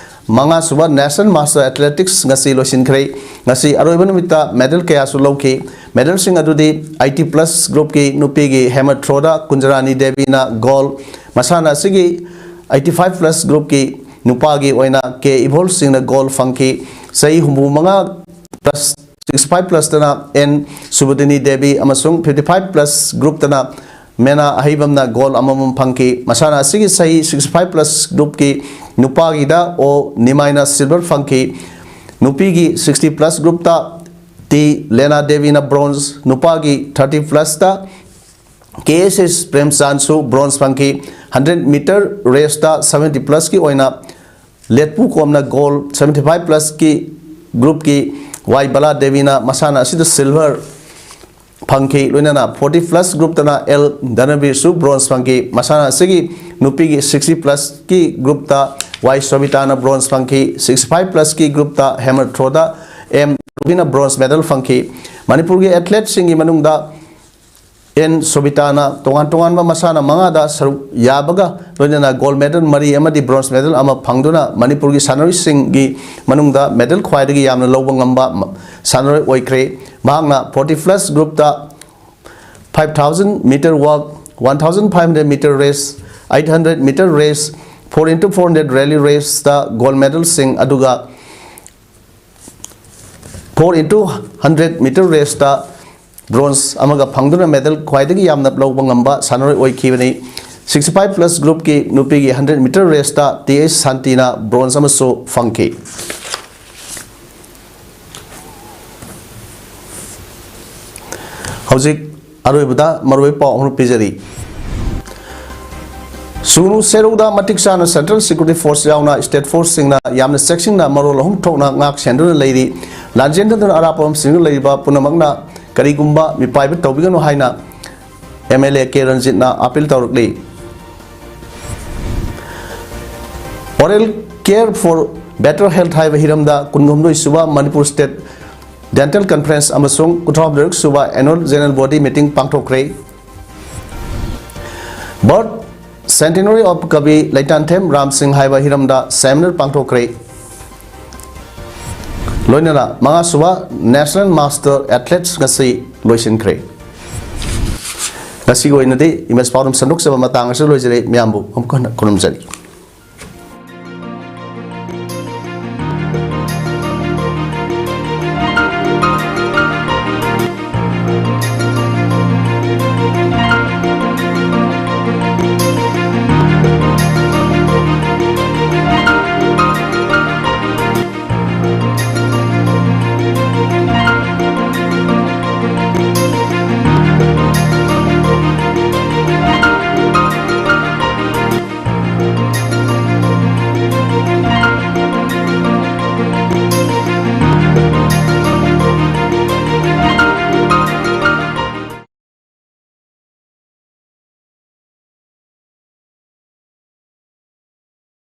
ꯃꯉꯥꯁꯨꯕ National Master Athletics ꯉꯁꯤ ꯂꯣꯏꯁꯤꯟꯈ꯭ꯔꯦ꯫ ꯉꯁꯤ ꯑꯔꯣꯏꯕ ꯅꯨꯃꯤꯠꯇ medal ꯀꯌꯥꯁꯨ ꯂꯧꯈꯤ꯫ Medalꯁꯤꯡ ꯑꯗꯨꯗꯤ eighty plus groupꯀꯤ ꯅꯨꯄꯤꯒꯤ hammer throwꯗ ꯀꯨꯟꯖꯔꯥꯅꯤ ꯗꯦꯕꯤꯅ gold, ꯃꯁꯥꯟꯅ ꯑꯁꯤꯒꯤ eighty five plus groupꯀꯤ ꯅꯨꯄꯥꯒꯤ ꯑꯣꯏꯅ ꯀꯦ ꯏꯕꯣꯜ ꯁꯤꯡꯅ gold ꯐꯪꯈꯤ꯫ ꯆꯍꯤ ꯍꯨꯝꯐꯨ ꯃꯉꯥ plus sixty five plusꯇꯅ ꯑꯦꯟ ꯁꯨꯕꯣꯙꯤꯅꯤ ꯗꯦꯕꯤ ꯑꯃꯁꯨꯡ fifty five plus groupꯇꯅ ꯃꯦꯅꯥ ꯑꯍꯩꯕꯝꯅ gold ꯑꯃꯃꯝ ꯐꯪꯈꯤ꯫ ꯃꯁꯥꯟꯅ ꯑꯁꯤꯒꯤ ꯆꯍꯤ sixty five plus groupꯀꯤ ꯅꯨꯄꯥꯒꯤꯗ ꯑꯣ ꯅꯤꯃꯥꯏꯅ silver ꯐꯪꯈꯤ꯫ ꯅꯨꯄꯤꯒꯤ sixty plus groupꯇ ꯇꯤ ꯂꯦꯅꯥ ꯗꯦꯕꯤꯅ bronze, ꯅꯨꯄꯥꯒꯤ thirty plusꯇ ꯀꯦ ꯑꯦꯁ ꯑꯦꯁ ꯄ꯭ꯔꯦꯝꯆꯥꯟꯁꯨ bronze ꯐꯪꯈꯤ꯫ Hundred meter raceꯇ seventy pluskꯤ ꯑꯣꯏꯅ ꯂꯦꯠꯄꯨ ꯀꯣꯝꯅ gold, seventy five pluskꯤ groupꯀꯤ ꯋꯥꯏ ꯕꯂꯥ ꯗꯦꯕꯤꯅ ꯃꯁꯥꯟꯅ ꯑꯁꯤꯗ silver ꯐꯪꯈꯤ꯫ ꯂꯣꯏꯅꯅ forty plus groupꯇꯅ ꯑꯦꯜ ꯙꯅꯕꯤꯔꯁꯨ bronze ꯐꯪꯈꯤ꯫ ꯃꯁꯥꯟꯅ ꯑꯁꯤꯒꯤ ꯅꯨꯄꯤꯒꯤ sixty pluskꯤ groupꯇ ꯋꯥꯏ ꯁꯣꯕꯤꯇꯥꯅ bronze ꯐꯪꯈꯤ꯫ Sixty five pluskꯀꯤ groupꯇ hammer throwꯗ ꯑꯦꯝ ꯔꯨꯕꯤꯅ bronze medal ꯐꯪꯈꯤ꯫ ꯃꯅꯤꯄꯨꯔꯒꯤ athleteꯁꯤꯡꯒꯤ ꯃꯅꯨꯡꯗ ꯑꯦꯟ ꯁꯣꯕꯤꯇꯥꯅ ꯇꯣꯉꯥꯟ ꯇꯣꯉꯥꯟꯕ ꯃꯁꯥꯟꯅ ꯃꯉꯥꯗ ꯁꯔꯨꯛ ꯌꯥꯕꯒ ꯂꯣꯏꯅꯅ gold medal ꯃꯔꯤ ꯑꯃꯗꯤ bronze medal ꯑꯃ ꯐꯪꯗꯨꯅ ꯃꯅꯤꯄꯨꯔꯒꯤ ꯁꯥꯟꯅꯔꯣꯏꯁꯤꯡꯒꯤ ꯃꯅꯨꯡꯗ medal ꯈ꯭ꯋꯥꯏꯗꯒꯤ ꯌꯥꯝꯅ ꯂꯧꯕ ꯉꯝꯕ ꯁꯥꯟꯅꯔꯣꯏ ꯑꯣꯏꯈ꯭ꯔꯦ꯫ ꯃꯍꯥꯛꯅ forty plus groupꯇ five thousand meter walk, one thousand five hundred meter race, eight hundred meter race, four into four hundred relay raceꯇ gold medalꯁꯤꯡ, ꯑꯗꯨꯒ four into hundred meter raceꯇ bronze ꯑꯃꯒ ꯐꯪꯗꯨꯅ medal ꯈ꯭ꯋꯥꯏꯗꯒꯤ ꯌꯥꯝꯅ ꯂꯧꯕ ꯉꯝꯕ ꯁꯥꯟꯅꯔꯣꯏ ꯑꯣꯏꯈꯤꯕꯅꯤ꯫ Sixty five plus groupꯀꯤ ꯅꯨꯄꯤꯒꯤ hundred meter raceꯇ T H ꯁꯥꯟꯇꯤꯅ bronze ꯑꯃꯁꯨ ꯐꯪꯈꯤ꯫ ꯍꯧꯖꯤꯛ ꯑꯔꯣꯏꯕꯗ ꯃꯔꯨꯑꯣꯏꯕ ꯄꯥꯎ ꯑꯃ ꯄꯤꯖꯔꯤ꯫ ꯁꯨꯒꯅꯨ ꯁꯦꯔꯧꯗ ꯃꯇꯤꯛ ꯆꯥꯅ central security force ꯌꯥꯎꯅ state forceꯁꯤꯡꯅ ꯌꯥꯝꯅ ꯆꯦꯛꯁꯤꯟꯅ ꯃꯔꯣꯜ ꯑꯍꯨꯝ ꯊꯣꯛꯅ ꯉꯥꯛ ꯁꯦꯟꯗꯨꯅ ꯂꯩꯔꯤ꯫ ꯂꯥꯟꯖꯦꯟꯗꯨꯅ ꯑꯔꯥꯞꯄ ꯃꯐꯝꯁꯤꯡꯗ ꯂꯩꯔꯤꯕ ꯄꯨꯝꯅꯃꯛꯅ ꯀꯔꯤꯒꯨꯝꯕ ꯃꯤꯄꯥꯏꯕ ꯇꯧꯕꯤꯒꯅꯨ ꯍꯥꯏꯅ ꯑꯦꯝ ꯑꯦꯜ ꯑꯦ ꯀꯦ ꯔꯟꯖꯤꯠꯅ appeal ꯇꯧꯔꯛꯂꯤ꯫ Oral care for better health ꯍꯥꯏꯕ ꯍꯤꯔꯝꯗ ꯀꯨꯟꯍꯨꯝꯗꯣꯏ ꯁꯨꯕ ꯃꯅꯤꯄꯨꯔ state dental conference ꯑꯃꯁꯨꯡ ꯀꯨꯟꯊ꯭ꯔꯥꯍꯨꯝꯗꯣꯏ ꯁꯨꯕ annual general body meeting ꯄꯥꯡꯊꯣꯛꯈ꯭ꯔꯦ꯫ Birth Centenary of Kavi Leitanthem Ramsing ꯍꯥꯏꯕ ꯍꯤꯔꯝꯗ seminar ꯄꯥꯡꯊꯣꯛꯈ꯭ꯔꯦ꯫ ꯂꯣꯏꯅꯅ ꯃꯉꯥꯁꯨꯕ National Master Athletes ꯉꯁꯤ ꯂꯣꯏꯁꯤꯟꯈ꯭ꯔꯦ꯫ ꯉꯁꯤꯒꯤ ꯑꯣꯏꯅꯗꯤ ꯏꯃꯦꯖ ꯄꯥꯎꯗꯝ ꯁꯟꯗꯣꯛꯆꯕ ꯃꯇꯥꯡ ꯑꯁꯤꯗ ꯂꯣꯏꯖꯔꯦ꯫ ꯃꯌꯥꯝꯕꯨ ꯑꯃꯨꯛ ꯍꯟꯅ ꯈꯨꯔꯨꯝꯖꯔꯤ꯫